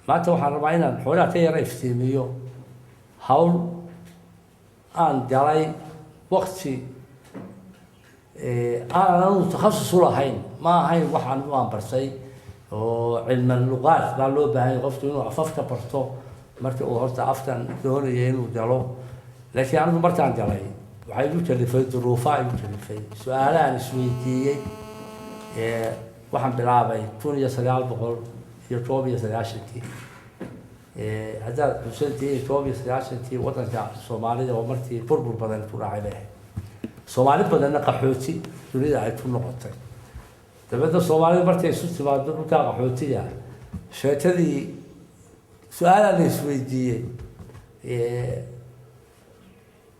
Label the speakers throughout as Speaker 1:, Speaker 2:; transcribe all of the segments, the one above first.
Speaker 1: Maanta waxaan rabaa inaan xoolaha ka yara iftiimiyo hawl aan galay wakti aanan anugu takhasus u lahayn. Ma ahayn waxaan u aan bartay oo cilma luqaad baa loo baahan yahay qofku inuu afafka barto marka uu horta afkan doonaya inuu galo. Laakiin anigu markaan galay, waxay igu kalifay duruufaa igu kalifay, su-aalahaan isweydiiyey. Waxaan bilaabay 1991-kii. Haddaad xusantii, 91-kii waddanka Soomaalida oo markii burbur badan ku dhacay bay ahayd, Soomaali badanna qaxooti dunida ay ku noqotay. Dabeedna Soomaalida markay isu timaado dhulkaa qaxootiga, sheekadii su-aalaa la isweydiiyey: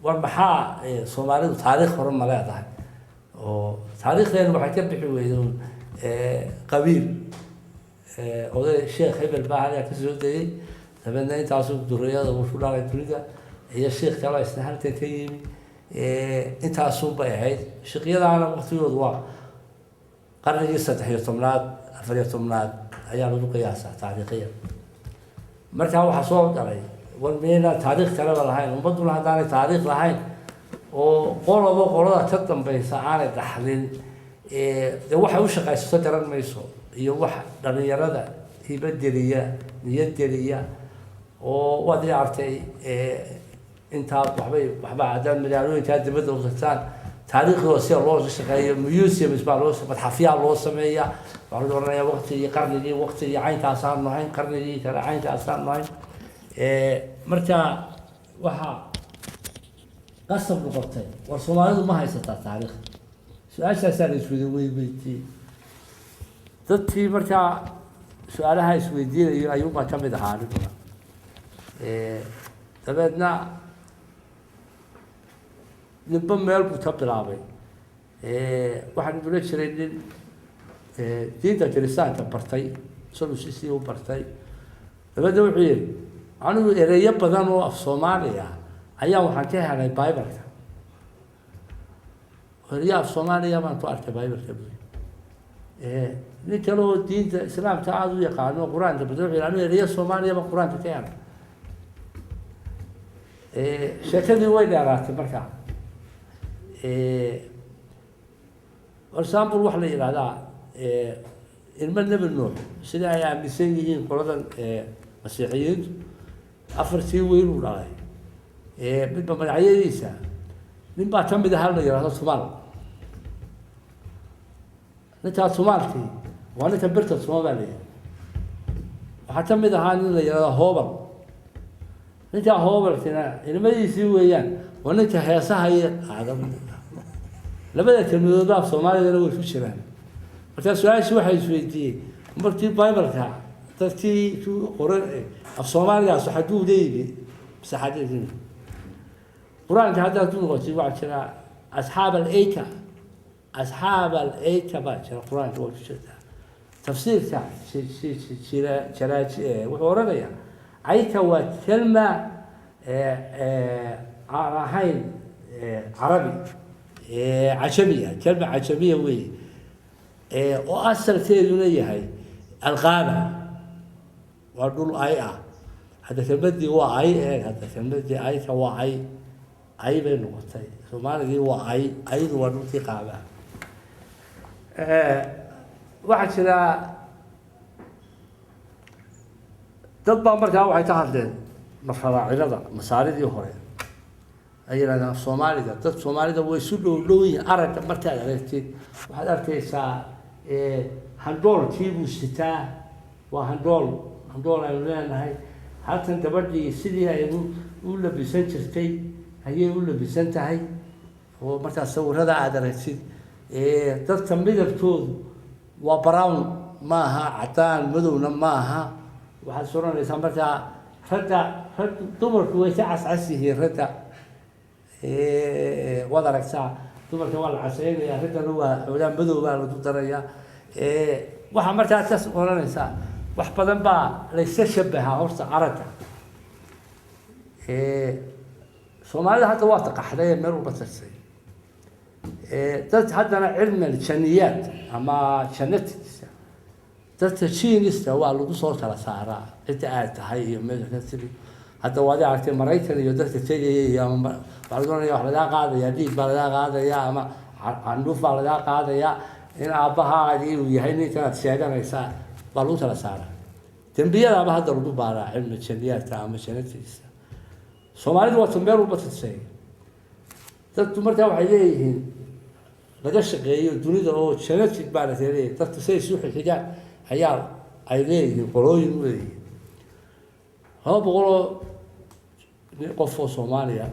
Speaker 1: war maxaa Soomaalidu taariikh hore ma leedahay? Oo taariikhdeenu waxay ka bixi weyday qabiil, oday sheekh hebel baa halkaa ka soo degay, dabeedna intaasuu duriyada uu ku dhalay dunida, iyo sheekh kale isna halkan ka yimi. Intaasun bay ahayd. Sheekhyadaana waqtigoodu waa qarnigii 13aad, 14aad ayaa lagu qiyaasaa taariikhiyan. Markaa waxaa soo galay: war miyaynaan taariikh kaleba lahayn? Ummadduna haddaanay taariikh lahayn oo qoloba qolada ka dambaysa aanay dhaxlin, dee waxay u shaqaysato garan mayso, iyo wax dhalinyarada hibo geliya, niyad geliya. Oo waad ii artay, intaa waxbay waxba haddaad magaalooyinkaa dibadda u tagtaan, taariikhdooda sida loo shaqeeyo, museums baa loo, madxafyaa loo sameeyaa. Waxaa lagu oranayaa waqtigii, qarnigii, waqtigii caynkaasaan nahayn, qarnigii kale caynkaasaan nahayn. Marka waxaa qasab noqotay: war Soomaalidu ma haysataa taariikh? Su-aashaasaa la iswada weydiiyey. Dadkii markaa su-aalaha isweydiinayo ayuunbaa ka mid ahaa aniguna. Dabeedna ninba meel buu ka bilaabay. Waxaan igula jiray nin diinta kiristaanka bartay, isagu sisii u bartay. Dabeedna wuxuu yihi: anigu ereyo badan oo af Soomaali ah ayaa waxaan ka helay Bibleka, ereyo af Soomaaliya baan ku arkay Bibleka, bui. Nin kale oo diinta Islaamka aada u yaqaano, Qur-aanka bartay, wuxuu yihi: anigu ereyo Soomaaliya baan Qur-aanka ka helay. Sheekadii way dheeraatay. Markaa, for example, waxaa la yidhahdaa ilmo Nebi Nuux, sida ay aaminsan yihiin qoladan Masiixiyiintu, afartii weyn uu dhalay, midba magacyadiisa, nin baa ka mid ahaa la yidhahdo Tumaal. Ninkaa Tumaalkii waa ninka birta tuma baa la yidhi. Waxaa ka mid ahaa nin la yidhahdo Hoobal. Ninkaa Hoobalkina ilmadiisii weeyaan, waa ninka heesaha iyo aadam. Labada kelmadood af Soomaalidana way ku jiraan. Markaa su-aashii waxay isweydiiyey: markii Bibleka dadkii ku qoran af Soomaaligaas xagguu leeyihi mise xaggee? Qur-aanka haddaad ku noqotid, waxaa jira asxaab al-eyka, asxaab al-eyka baa jira, Qur-aanka waa ku jirtaa. Tafsiirka jira jaraaj wuxuu odhanayaa ayka waa kelma aan ahayn Carabi, cajamiya, kelma cajamiya weeye, oo asalkeeduna yahay alqaaba, waa dhul ay ah. Hadda kelmadii waa ay, eeg hadda kelmadii ayka waa ay, ay bay noqotay. Soomaaligii waa ay, aydu waa dhulkii qaaba. Waxaa jira dad baa markaa waxay ka hadleen mafaraacilada Masaaridii hore, ay yidhahdaan Soomaalida, dad Soomaalida way isu dhow dhow yihiin. Aragga markaad aragtid, waxaad arkaysaa handhoolkii buu sitaa, waa handhool, handhool aynu leenahay halkan. Gabadhii sidii ay u labisan jirtay ayay u labisan tahay. Oo markaa sawirada aada aragtid, dadka midabkoodu waa brown, maaha caddaan, madowna maaha. Waxaad soranaysaa markaa ragga, rag dumarku way ka cascas yihiin ragga. Waad aragtaa, dumarka waa la caseynaya, raggana waa xoogaa madow baa lagu daraya. Waxaa markaa kas oranaysaa wax badan baa layska shabahaa horta aragga. Soomaalida hadda waa taqaxday ee meel walba tagtay. Dad haddana cilmi janiyaad ama genetics. Dadka genes-ta waa lagu soo kala saaraa cidda aad tahay iyo meesha ka timi. Hadda waad aragtay Maraykan iyo dadka tegaya iyo ama waxaa laga oranaya, wax lagaa qaadaya, dhiig baa lagaa qaadaya ama candhuuf baa lagaa qaadaya, in aabbahaagii uu yahay ninkan aad sheeganaysaa baa lagu kala saaraa. Dembiyadaaba hadda lagu baaraa cilmi jeniyaadka ama genetics. Soomaalidu waa meel walba tadsay. Dadku markaa waxay leeyihiin laga shaqeeyo dunida oo genetic baa la leeyahay. Dadku say isu xigaan ayaa ay leeyihiin, qolooyin u leeyihiin. 200 oo qof oo Soomaaliya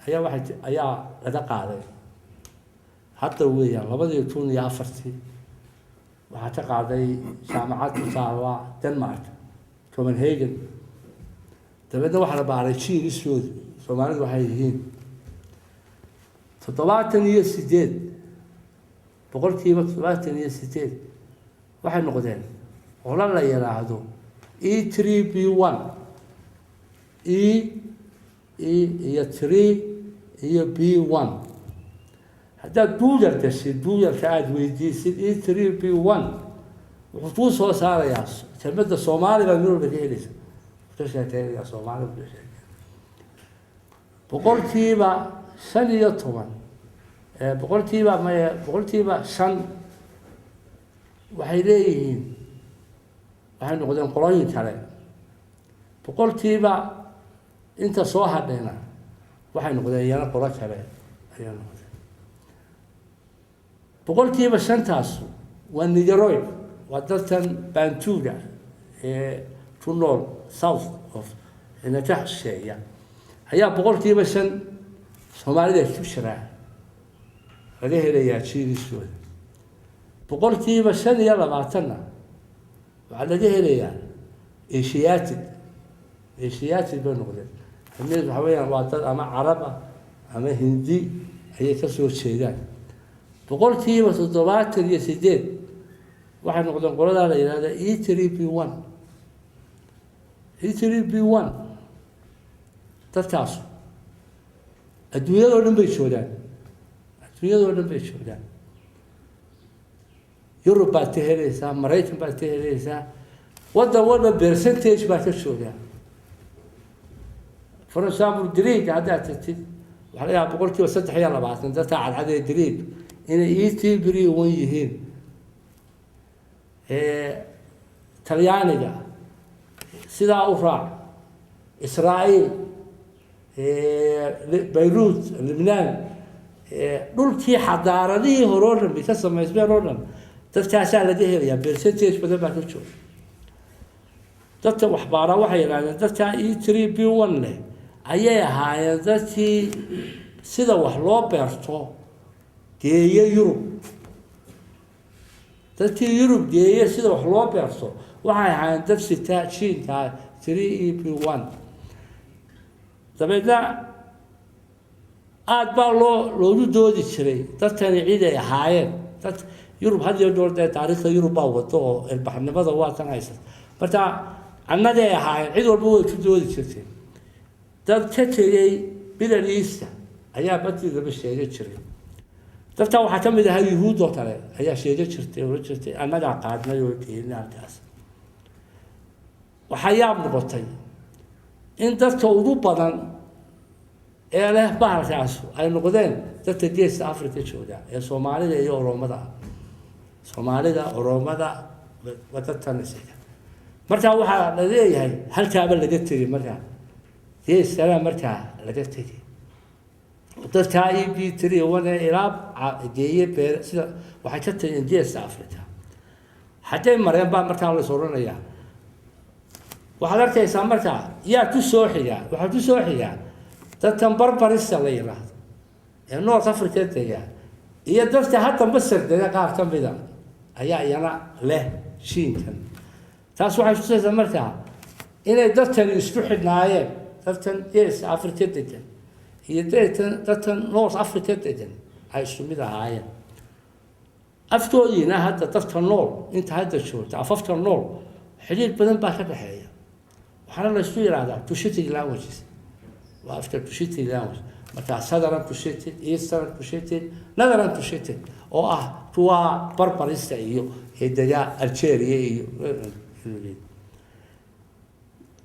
Speaker 1: ayaa waxay ayaa laga qaaday hadda weeyaan 2004-tii. Waxaa ka qaaday jaamacad ku taala Denmark, Copenhagen. Dabeedna waxaa la baaray genes-koodu, Soomaalidu waxay yihiin. 78%, 78 waxay noqdeen qolo la yidhaahdo E3 B1, E E iyo three iyo B1. Haddaad Google gashid, Google-ka aada weydiisid E3 B1, wuxuu kuu soo saarayaa kelmadda Soomaali baa meel walba ka helaysa. Ka sheekeynaya Soomaali buu ka sheekeynaya. 15%, boqolkiiba maye, 5% waxay leeyihiin waxay noqdeen qolooyin kale. Boqolkiiba inta soo hadhayna waxay noqdeen iyana qolo kale ayay noqdeen. 5%-taasu waa Negroid, waa dadkan Bantuga ee ku nool south of inaka shisheeya ayaa 5% Soomaalida ku jiraa, laga helayaa genes-kooda. 25%-na waxaa laga helayaa Asiatic. Asiatic bay noqdeen. Mid waxa weeyaan waa dad ama Carab ah ama Hindi ayay ka soo jeedaan. 78% waxay noqdeen qoladaa la yidhahda E3 B1. E3 B1 dadkaasu adduunyadoo dhan bay joogaan, adduunyadoo dhan bay joogaan. Yurub baad ka helaysaa, Maraykan baad ka helaysaa, waddan walba percentage baad ka joogaa. For example, Greek haddaad tagtid, waxaa laga yaaba 23% dadka cadcad ee Greek inay E3 B1 yihiin. Talyaaniga sidaa u raac, Israa'iil, Bayruut, Libnaan, dhulkii xadaaradihii hore oo dhan bay ka samaysmeen oo dhan dadkaasaa laga helayaa, percentage badan baa ka jooga. Dadka waxbaara waxay yidhahdeen dadka E3 B1 leh ayay ahaayeen dadkii sida wax loo beerto geeye Yurub. Dadkii Yurub geeye sida wax loo beerto waxay ahaayeen dad sita gene-ka 3 E B1. Dabeedna aada baa loogu doodi jiray dadkani cid ay ahaayeen. Dad Yurub had iyo goor dee taariikhda Yurub baa wado oo ilbaxnimada waa tan haysata. Marka annagay ahaayeen, cid walba way ku doodi jirtay. Dad ka tegey Middle East ayaa badiidaba sheega jiray. Dadka waxaa ka mid ahaa Yuhuud oo kale ayaa sheega jirtay, oran jirtay annagaa qaadnay oo keenay halkaas. Waxaa yaab noqotay in dadka ugu badan ee leh bahalkaas ay noqdeen dadka Geeska Africa jooga ee Soomaalida iyo Oromada ah. Soomaalida, Oromada waa dadkan isaga. Marka waxaa la leeyahay halkaaba laga tegey, markaa geeskana markaa laga tegey dadkaa E B 3 1 ee ilaa geeye beer sida waxay ka tageen Geeska Africa. Xaggay mareen baa markaa la is odhanayaa. Waxaad arkaysaa markaa yaa ku soo xigaa, waxaa ku soo xigaa dadkan Barbarista la yidhaahdo ee North Africa dega iyo dadka hadda Masar dega qaar ka mida ayaa iyana leh gene-kan. Taas waxay tusaysaa markaa inay dadkani isku xidhnaayeen, dadkan Geeska Africa degan iyo dadkan North Africa degan ay isku mid ahaayeen. Afkoodiina hadda dadka nool, inta hadda joogta, afafka nool xidhiir badan baa ka dhexeeya. Waxaana la isku yidhahdaa Cushitic languages, waa afka Cushitic language. Marka Southern Cushitic, Eastern Cushitic, Northern Cushitic oo ah kuwa Barbarista iyo degaa Algeria iyo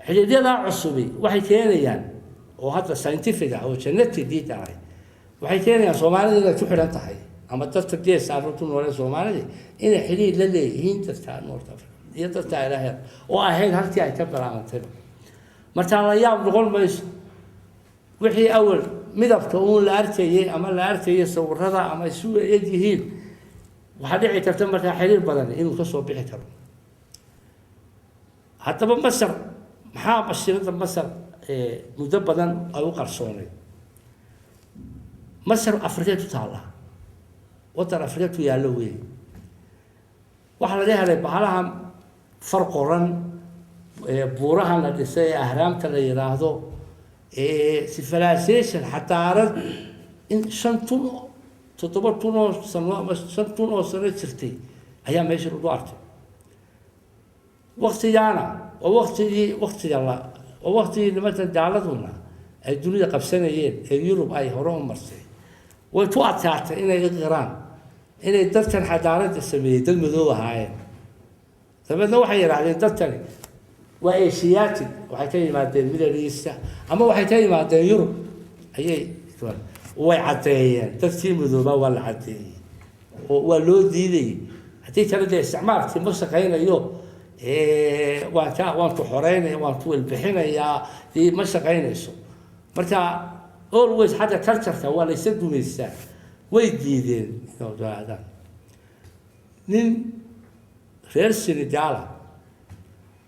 Speaker 1: xidhiidhyadaa cusubi waxay keenayaan, oo hadda scientific ah oo genetic data ah, waxay keenayaan Soomaalida inay ku xidhan tahay ama dadka Gees Africa ku noolee Soomaalida inay xidhiidh la leeyihiin dadka North Africa iyo dadka ilaheer oo ahayd halkii ay ka bilaabantayba. Markaa la yaab noqon mayso wixii awal midabka uun la arkayay ama la arkayay sawirada ama isu eg yihiin. Waxaa dhici karta markaa xiriir badan inuu kasoo bixi karo. Haddaba Masar, maxaa mashkilada Masar muddo badan ay u qarsooneyd? Masar Afrikay ku taallaa, waddan Afrika ku yaallo weey. Waxaa laga helay bahalaha far qoran, buurahan la dhisay ee Ahraamta la yidhaahdo, civilization, xadaarad in 5000, 7000 oo sano ama 5000 oo sano jirtay ayaa meesha lagu arkay. Waktigaana waa waktigii waktiga la waa waktigii nimanka gaaladuna ay dunida qabsanayeen ee Yurub ay hore u martay. Way ku adkaatay inay iqiraan inay dadkan xadaaradda sameeyey dad madoob ahaayeen. Dabeedna waxay yidhaahdeen dadkani waa Asiatic, waxay ka yimaadeen Middle East ama waxay ka yimaadeen Yurub ayay. Way caddeeyeen dadkii madoobaa, waa la caddeeyey oo waa loo diidayay. Haddii kale dee isticmaalkii ma shaqaynayo. Waan ku xoreynaya, waan ku welbixinayaa, dee ma shaqaynayso. Marka always xagga cultureka waa la isa gumaystaa. Way diideen inay ogolaadaan. Nin reer Senegala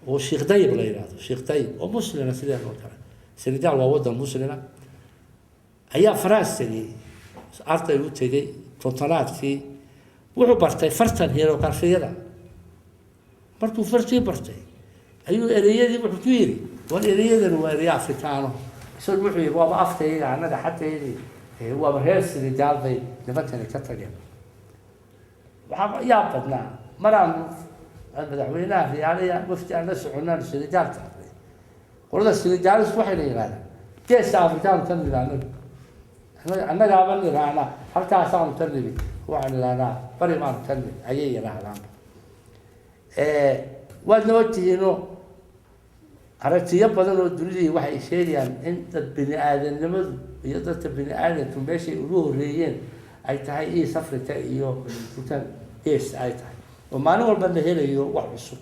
Speaker 1: oo Sheekh Dayib la yidhaahdo, Sheekh Dayib oo muslina sideen oo kale, Senegal waa waddan muslina, ayaa France tegey, arday u tegey 50aadkii. Wuxuu bartay fartan hieroglyphiyada. Markuu fartii bartay ayuu ereyadii wuxuu ku yidhi, war ereyadani waa ereyo Afrikaano. Isagu wuxuu yidhi waaba afkayga annaga xaggaydii, waaba reer Senegal bay nimankani ka tageen. Waxaa yaa badnaa maraan madaxweynaha Riyaaliya wafdi aan la soconaan Senegal tagnay, qolada Senegalis waxay la yidhahdaan Geeska Afrikaanu ka nidhi annagu, annagaaba nidhahnaa halkaasaanu ka nimi, waxaan idhahnaa bari baanu ka nimi ayay yidhaahdaan. Waadna ogtihiino aragtiyo badan oo dunidii waxay sheegayaan in dad bini aadamnimadu iyo dadka bini aadamku meeshay ugu horreeyeen ay tahay East Africa iyo dhulkan gees ay tahay, oo maalin walba la helayo wax cusub.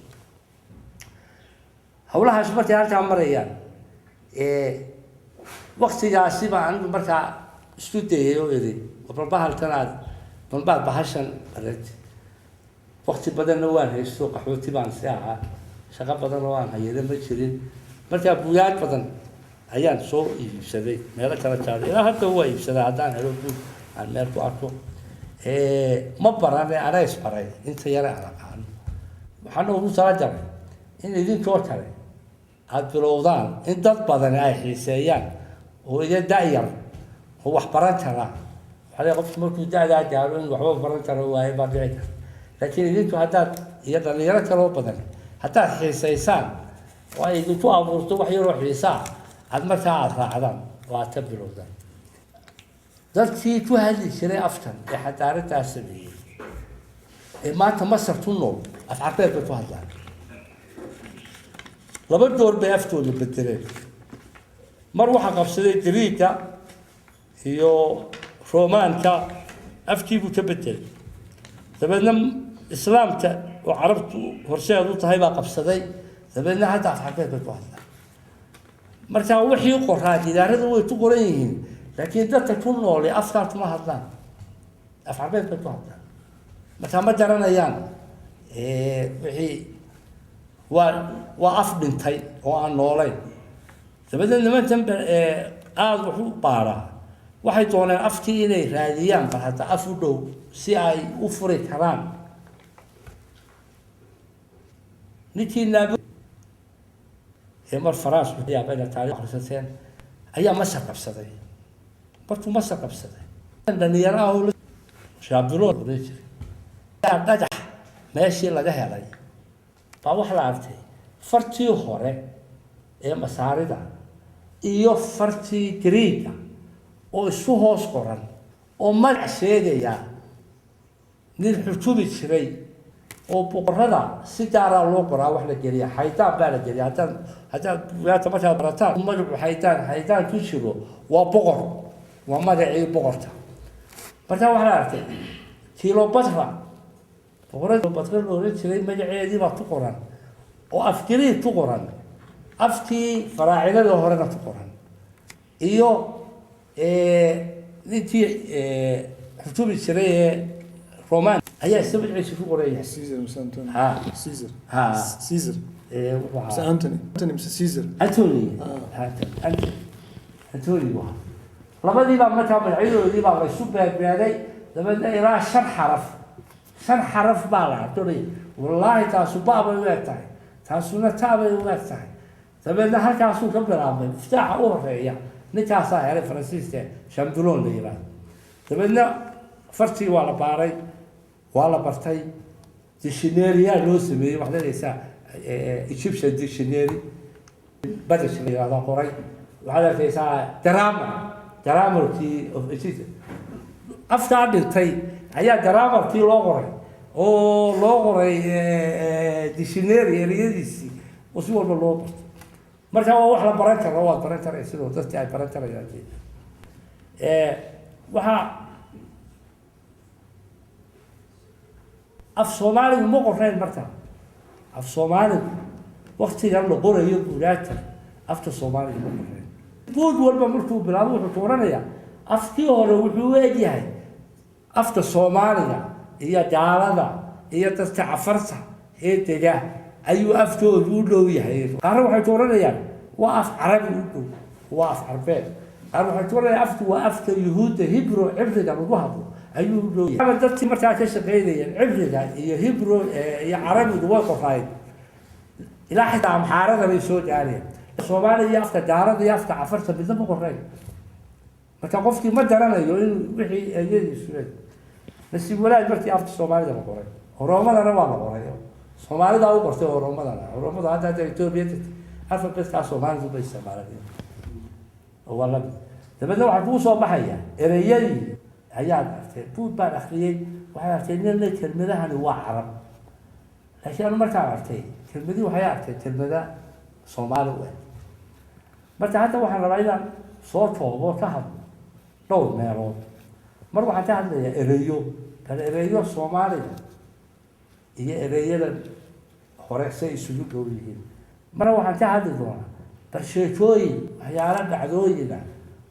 Speaker 1: Hawlahaas markay halkaa marayaan, waktigaasi baa anigu markaa isku dayay oo idhi bal bahalkan aad balbaad bahashan barat. Wakti badanna waan haysto, qaxooti baan si ahaa, shaqo badan oo aan hayana ma jirin. Markaa buugaag badan ayaan soo iibsaday, meelo kala jaaday. Ilaa hadda waa iibsadaa haddaan helo buug aan meel ku arko. Ma barane, anaa isbaray inta yare aan aqaano. Waxaan ugu talagalay in idinkoo kale aada bilowdaan, in dad badani ay xiiseeyaan oo iga da-yar oo wax baran kara. Waxaa leeyahay qofku markuu da-daa gaaro in waxba baran karo waaye baa dhici karta, laakiin idinku haddaad iyo dhalinyaro kaloo badan haddaad xiisaysaan oo ay idinku abuurto wax yaroo xiisaa, aad markaa aada raacdaan oo aad ka bilowdaan. Dadkii ku hadli jiray afkan ee xadaaraddaa sameeyey ee maanta Masar ku nool af Carbeed bay ku hadlaan. Laba goor bay aftooda bedeleen. Mar waxaa qabsaday Griiga iyo Romaanka, afkii buu ka bedelay. Dabeedna Islaamka oo Carabtu horseed u tahay baa qabsaday. Dabeedna hadda af Carbeed bay ku hadlaan. Marka wixii qoraa gidaarada way ku qoran yihiin, laakiin dadka ku noole afkaa kuma hadlaan, af Carbeed bay ku hadlaan. Marka ma garanayaan wixii waa af dhintay oo aan noolayn. Dabeedna nimankan aada wax u baaraa waxay dooneen afkii inay raadiyaan, bal hadda af u dhow si ay u furi karaan. Ninkii naab ee mar France yaaba inaad taariikh akhrisateen ayaa Masar qabsaday. Markuu Masar qabsaday, dhalinyaro ah oo Shaabiloon oran jiray ayaa dhagax meeshii laga helay baa waxa la arkay fartii hore ee Masaarida iyo fartii Griiga. Oo isu hoos qoran oo magac sheegaya nin xukumi jiray oo boqorada si gaaraa loo qoraa. Wax la geliya xaydaan baa la geliya. Haddaan bugaagta markaad barataan, magacu xaydaan ku jiro waa boqor, waa magacii boqorta. Marka waxaa la arkay Cleopatra, boqorada Cleopatra la oran jiray, magaceedii baa ku qoran oo afgiriig ku qoran, afkii faraacinada horena ku qoran, iyo ninkii xukumi jiray ee Roman ayaa isna magaciisa ku qoran yahay.
Speaker 2: Caesar mise Antony?
Speaker 1: Ha.
Speaker 2: Caesar.
Speaker 1: Ha.
Speaker 2: Caesar.
Speaker 1: Wuxuu
Speaker 2: mise
Speaker 1: ahaa
Speaker 2: Antony, Antony mise Caesar?
Speaker 1: Antony. Antony buu ahaa. Labadii baa markaa magacyadoodii baa laysu beegbeegay. Dabeedna ilaa shan xaraf baa la arkoonay. Wallaahi, taasu ba bay u eg tahay, taasuna ta bay u eg tahay. Dabeedna halkaasuu ka bilaabmay. Miftaaxa u horeeya ninkaasaa helay, Faransiiska, Champollion la yiraahdo. Dabeedna fartii waa la baaray, waa la bartay, dictionary-yaa loo sameeyey. Waxaad arkaysaa Egyptian dictionary Badash la yihahdo qoray. Waxaad arkaysaa grammarkii of Egypt. Afkaa dhintay ayaa grammarkii loo qoray oo loo qoray dictionary ereyadiisii oo si walba loo barto. Marka waa wax la baran karo, waad baran karaya sidoo dadki ay baran karayaan. Waxaa af Soomaaligu ma qorayn. Marka af Soomaaligu waktigan la qorayo buugaagta, afka Soomaaliga ma qorayn. Buug walba markuu bilaabo wuxuu ku oranayaa afkii hore wuxuu u egyahay afka Soomaaliga iyo gaalada iyo dadka Cafarta ee dega ayuu afkoodu u dhow yahay. Qaarna waxay ku oranayaan waa af Carabi u dhow, waa af Carbeed. Qaar waxay ku oranayaan afku waa afka Yuhuudda, Hebrew, Cibriga lagu hadlo ayuu u dhow yahay. Dadkii markaa ka shaqeynayeen Cibriga iyo Hebrew iyo Carabigu way qoraayeen, ilaa xitaa Amxaarada bay soo gaareen. Soomaaliya iyo afka gaalada iyo afka Cafarta midna ma qorayn. Marka qofkii ma garanayo in wixii eeyadiisu leeyahay. Nasiib wanaag, markii afka Soomaalida la qoray, Oroomadana waa la qoray. Soomaalida u qortay Oroomadana. Oroomada hadda Etoobiya tagtay, alphabetkaa Soomaalidu bay isticmaalaan oo waa lamid. Dabeedna waxaa kugu soo baxaya ereyadii ayaad artay. Buug baan akhriyey, waxaad artay nin le kelmadahani waa Carab, laakiin anu markaan arkay kelmadii waxay arkay kelmada Soomaali u eg. Marka hadda waxaan rabaa inaan soo koobo, ka hadlo dhowr meelood. Mar waxaan ka hadlayaa ereyo bal, ereyo Soomaaliga iyo ereyada hore say isugu dhow yihiin. Marna waxaan ka hadli doonaa bal sheekooyin, waxyaalo dhacdooyin ah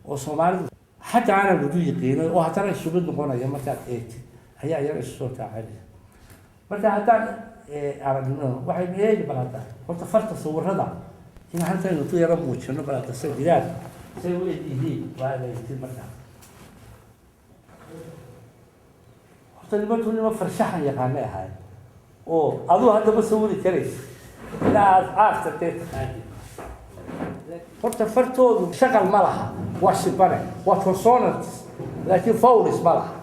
Speaker 1: oo Soomaalidu xaggaana lagu yiqiinay oo haddana isugu noqonaya markaad eegtid ayaa iyana isu soo taacanaya. Marka haddaan aragno, waxaynu eegi bal hadda horta farta sawirada in halkaynu ku yaro muujino bal hadda say say u eg yihiin waa adeegtid. Markaa horta nimanku nima farshaxan yaqaanay ahayd oo aduu hadda ma sawiri karaysa ilaa aad aarta dee taqaanid. Horta fartoodu shaqal ma laha, waa shibane, waa consonants, laakiin vowels ma laha.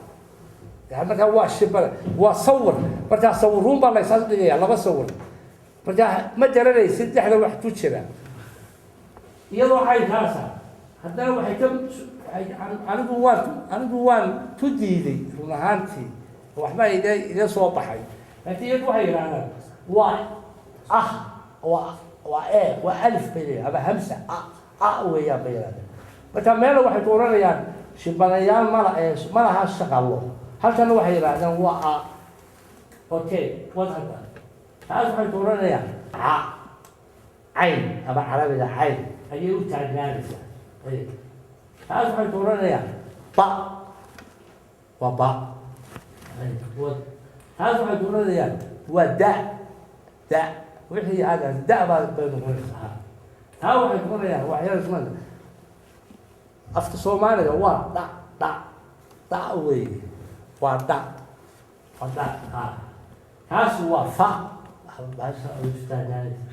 Speaker 1: Yani markaa waa shibane, waa sawir. Markaa sawiruun baa la isaas dhigaya, laba sawir. Markaa ma garanaysid dhexda wax ku jira. Iyadoo caynkaasa haddana waxay ka waxay anigu waan ku diiday run ahaantii, waxba iga soo baxay, laakiin iyagu waxay yidhahdaan waa ah, waa e, waa alif bay leeyihin ama hamsa a weeyaan bay yidhahdeen. Marka meela waxay ku odhanayaan shibanayaal mala ee ma laha shaqalo, halkana waxay yidhahdeen waa a. Okay, wad hadda taas waxay ku odhanayaan ca cayn ama Carabiga cayn ayay u taagnaanaysaa. Taas waxay ku odhanayaan ba, waa ba. Taas waxay ku odhanayaan waa da, da wixii aad da baa bay noqonaysaa. Taa waxay ku odhanayaan waxyaala isma afka Soomaaliga waa dha dha dha weeye, waa dha, waa dha. Ha, taas waa fa baasha u istaagaanaysa.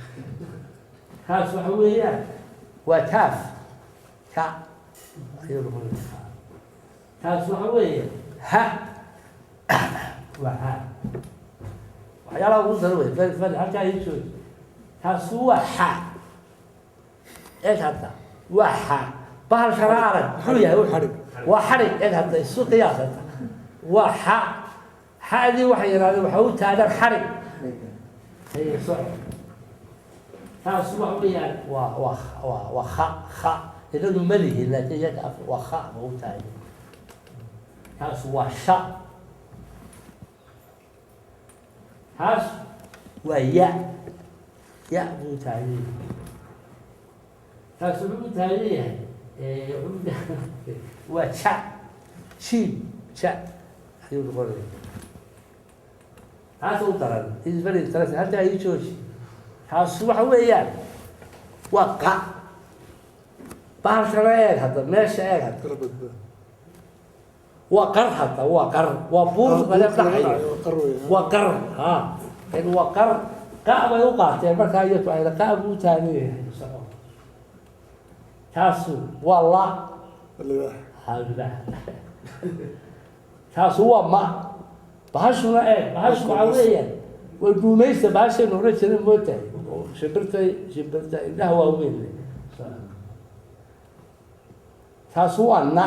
Speaker 1: Taas waxa weeyaan waa taaf, ka ayay noqonaysaa. Taas waxa weeye ha, waa ha. Waxyaalaha ugu dara wey fari fari halkaa ii joogi. Taas waa xa. Eeg hadda, waa xa. Bahalkana arag, muxuu yahay wuxuu?
Speaker 2: Xadhig.
Speaker 1: Waa xadhig. Eg hadda, isu qiyaasata, waa xa, xadii waxay yidhahdeen waxa u taagan xadhig. Haye, soco. Taas waxa weeyaan waa kha. Kha inagu ma lihin, laakiin iyaga af waa kha ba u taagan. Taas waa sha, taas waa ya, ya buu taagan yahay. Taas wuxuu u taagan yahay waa ja, jiim, ja ayuu noqonaya. Taas u daran is very interesting. Halkaa ii jooji. Taas waxa weeyaan waa qa. Bahalkana eeg hadda, meesha eeg hadda.
Speaker 2: Kala badbaado.
Speaker 1: Waa qar hadda, waa qar, waa buur laga dhacayo.
Speaker 2: Qar weeye.
Speaker 1: Waa qar, ha, yani waa qar. Qa bay u qaateen markaa iyadu ayna qa buu u taagan yahay. Soco. Taasu waa la.
Speaker 2: Libaax.
Speaker 1: Habla. Taasu waa ma. Bahashuna eeg, bahashu waxaa weeyaan waa duumaysta, bahashaynu oran jirin mootahay oo shimbirta, shimbirta indhaha waaweyn leh. Taasu waa na,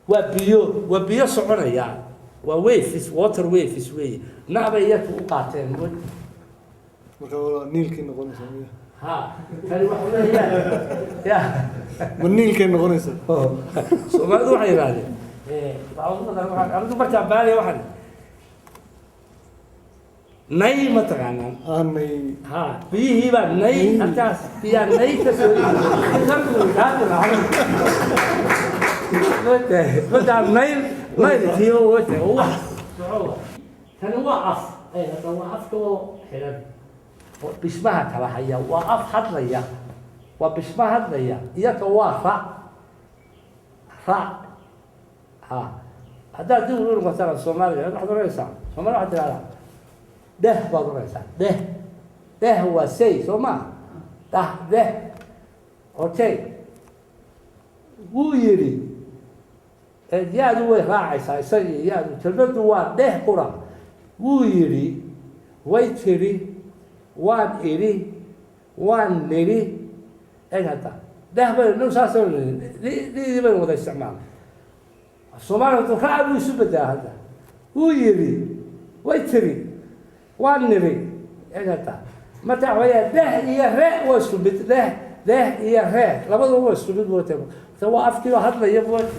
Speaker 1: waa biyo, waa biyo soconaya, waa waves, water waves weeye. Na bay iyaka u qaateen mootahay.
Speaker 2: Marka waa niilkay noqonaysaa miya?
Speaker 1: Ha, tani waxa weeyaan ya.
Speaker 2: Ma niilkay noqonaysaa?
Speaker 1: Soomaalidu waxay yidhahdeen anigu markaan baanaya waxaan nay ma taqaanaan?
Speaker 2: Aanay.
Speaker 1: Ha, biyihii baa nay, halkaas biyaa nay ka soo mataa nayl naylkiiba wata wax soco. Tani waa af hadda, waa afka oo xiran oo bishmaha kala haya, waa af hadlaya, waa bishma hadlaya. Iyaka waa ra, ra. Ha, haddaad dib ugu noqotana Soomaaliga waxaad oranaysaa, Soomaaliya waxaad tidhahdaa dheh baad oranaysaa, dheh, dheh waa say, soo maa dah dheh. Okay, wuu yidhi yaadu way raacaysaa isagii yaadu, kelmaddu waa dheh qura. Wuu yidhi, way tidhi, waan idhi, waan nidhi. Eg hadda, dheh baynu saasaynu nidhi, dhidii baynu wada isticmaalnay. Soomaaliya raac buu isu bedelaa hadda. Wuu yidhi, way tiri, waan nidhi. Eg hadda, marka waxa weeyaa dheh iyo re waa isku mid. Dheh, dheh iyo re labaduba waa isku mid moote. Marka waa afkii oo hadlaya moote.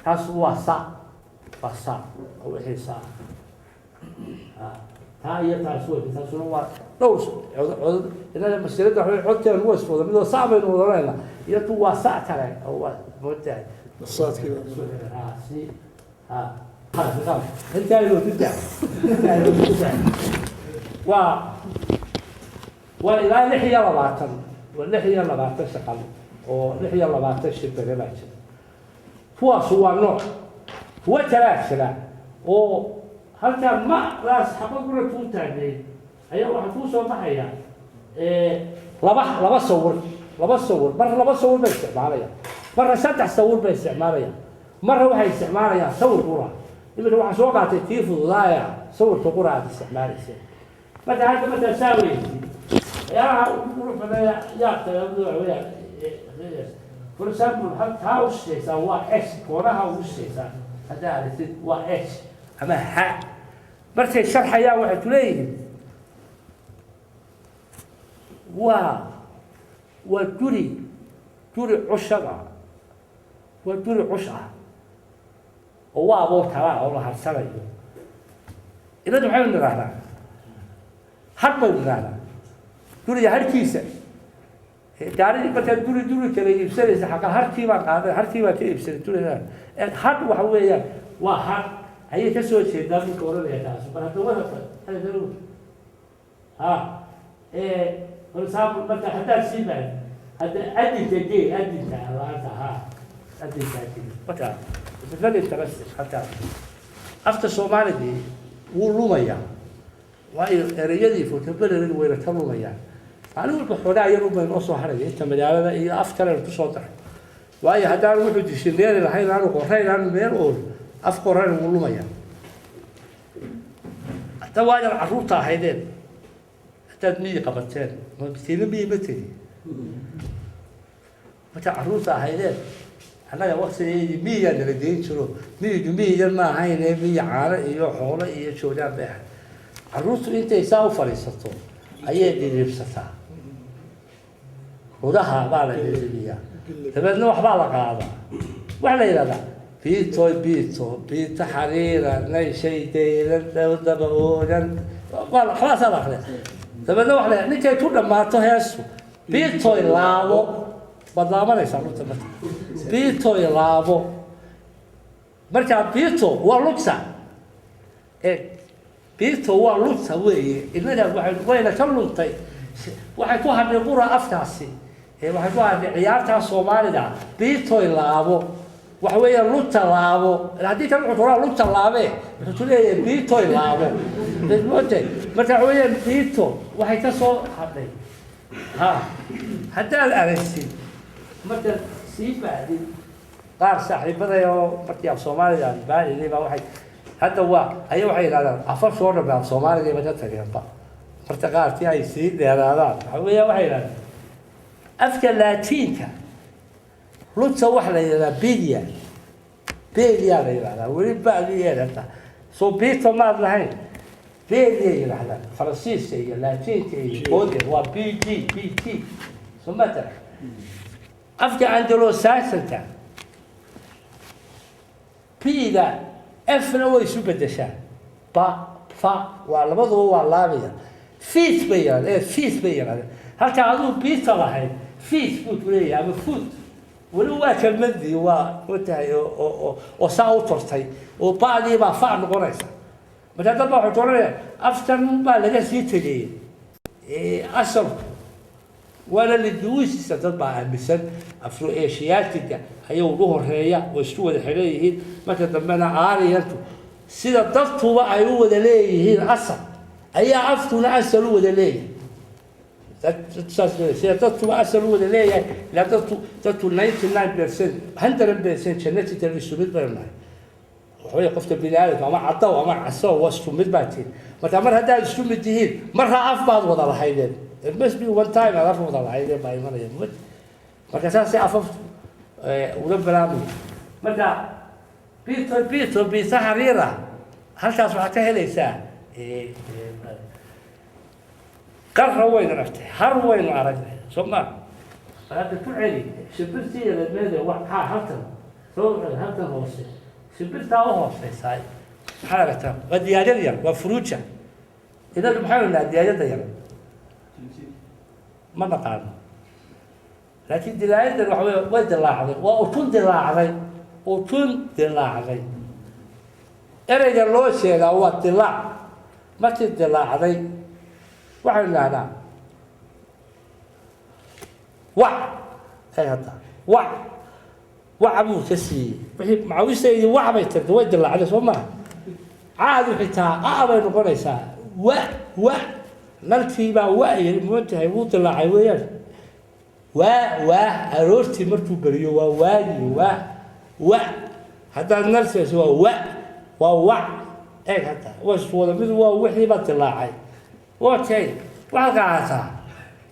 Speaker 1: Taas waa sa, waa sa, waa wixii sa. Ha, taa iyo taas wey. Taasuna waa dhowr cod, cod inaga masiirada waxa weeye codkeenu waa isku wada mid oo sac baynu wada iyo tu waa sac kale oo waa mootahay.
Speaker 2: Saadkii baa.
Speaker 1: Ha, si ha, khalas khalas, intaaynu ku daa, intaaynu ku daa. Waa ilaa 26, waa 26 shaqal oo 26 shimbire baa jira. Kuwaasu waa nooc. Kuwo kalaa jira oo halkaa madaas xaba gura kuu taagnay ayaa waxaa kuu soo baxaya laba sawir, laba sawir. Marna laba sawir bay isticmaalayaan, marna saddex sawir bay isticmaalayaan, marna waxay isticmaalayaan sawir qura. Iminka waxaa soo qaatay tii fududaaya, sawirka qura aad isticmaalayseen. Marka hadda markaa saa weysid, waxyaalaha ugu qurux badan yaabta waxa weeyaan, for example, taa u shishaysaa waa x, koonaha ugu shishaysaa haddaa aragtid waa h ama ha. Markay sharxayaan waxay ku leeyihiin waa guri, guri cushaba, waa guri cush ah oo waaboo talaa oo la harsanayo. Inadu maxaynu nidhahnaa? Har baynu nidhahnaa guriga harkiisa. Gaari markaad guri kala iibsanaysa, xaqa harkii baan qaaday, harkii baan ka iibsanay guriga. Har waxa weeyaan waa har ayay ka soo jeedaa ninka oranaya taas. Mar hadda wada ha, for example, marka haddaad sii maad hadda adinka gee, adinka laanta, ha, adinka gee. Marka it's very interesting. Halkaas afta Soomaaligii wuu lumayaa, waayo ereyadii vocabulary wayna ka lumayaan maalin walba. Xoogaa yar un bay noo soo haraya inta magaalada iyo af kalena kusoo daray, waayo haddaan wuxuu dictionary lahayn, aanu qorayn, aanu meel ool af qoran, wuu lumayaa. Hadda waayan carruurta ahaydeen. Haddaad miyi qabateen, ma bisiina miyi ma tegi. Marka carruurta ahaydeen, annaga waktigeedii miyigaa nala geyn jiro. Miyigu miyi yar ma ahayne, miyi caano iyo xoolo iyo joogaan bay ahayd. Carruurtu intay saa u fadhiisato ayay dhiriibsataa, lugaha baa la dhiriibiyaa, dabeedna waxbaa la qaadaa. Waxaa la yidhahdaa biito biito biito xariira nayshay deyran daba oodan, waxbaasaa la akriya. Dabeedna waxa la ninkay ku dhammaato heestu, biitoy laabo, waad laabanaysaa lugta. Marka biitoy laabo, markaa biito waa lugta. Biito waa lugta weeye. Innaga waxay wayna ka luntay, waxay ku hadhay qura afkaasi, waxay ku hadhay ciyaartaa Soomaalida. Biitoy laabo waxa weeyaan lugta laabo. Haddii kan wuxuu koraa lugta laabe, wuxuu ku leeyahay biitoy laabo mote. Marka waxa weeyaan biito waxay ka soo hadhay. Ha, haddaad aragtid markaad sii bahdid, qaar saaxiibaday oo markii af Soomaaliga aan baadinay baa waxay hadda waa aya waxay yidhahdaan afafka oo dhan ba af Soomaaliga ba ka tageenba. Marka qaarkii ay sii dheeraadaan, waxa weeyaan waxay yidhahdaan afka Laatiinka lugta waxa la yidhahdaa pedia, pedia la yidhahdaa. Weli ba'du yeelata soo bito maad lahayn, pedia yidhahdaan. Faransiiska iyo Laatiinka iyo bodia waa p d p t, soo mata. Afka Anglo-Saxonka p-da f-na way isu bedeshaa, ba fa waa labaduba waa laabaya. Feet bay yidhahdeen, feet bay yidhahdeen. Halka aduu bita lahayd, feet buu ku leeyahay ama foot. Weli waa kelmadii, waa matahay oo saa u tortay oo ba'dii baa fa noqonaysa. Marka dad baa waxay oranaya afkan baa laga sii tegay asalku, waana linguistics. Dad baa aaminsan Afro Asiatiga ayaa ugu horeeya oo isku wada xiran yihiin. Marka dambena Aariyantu, sida dadkuba ay u wada leeyihiin asal, ayaa afkuna asal u wada leeyahay. Saas sida dadkuba asal u wada leeyahay, ilaa dadku 99%, 100% genetically isku mid baynu nahay. Waxaweye qofka bini aadamka ama caddow ama casow, waa isku mid baa tihin. Marka mar haddaad isku mid tihiin, marraa af baad wada lahaydeen. It must be one time aad af wada lahaydeen baa imanaya. Marka saasay afaftu ula bilaabmaya. Marka bito bito bito xariira, halkaas waxaad ka helaysaa. Qarra waynu aragtay, har waynu aragnay, soo ma? Hadda ku celi shimbirtii yareedmeede. Waxaa halkan soo halkan hoose shimbirtaa u hooseysaa maxaad aragtaa? Waa diyaarad yar, waa furuuja. Inagu maxaynu nahaa? Diyaarada yar ma naqaano, laakiin dilaayadan waxa wey way dilaacday, waa ukun dilaacday, ukun dilaacday. Ereyga loo sheegaa waa dilaac. Markii dilaacday waxaynu idhahnaa wac. Ay hadda wac wac buu ka siiyey wixii macawistaydii, wac bay tagtay, way dilaacday, soo maha? Caadu xitaa a bay noqonaysaa, wa wa nalkii baa wa yiri, mootahay, wuu dilaacay weeyaan. Waa waa aroortii markuu beriyo, waa waagii, waa wa. Haddaad nalseeso waa wa, waa wac. Eeg hadda waa isku wada mid, waa wixii baa dilaacay. Okay, waxaad qaadataa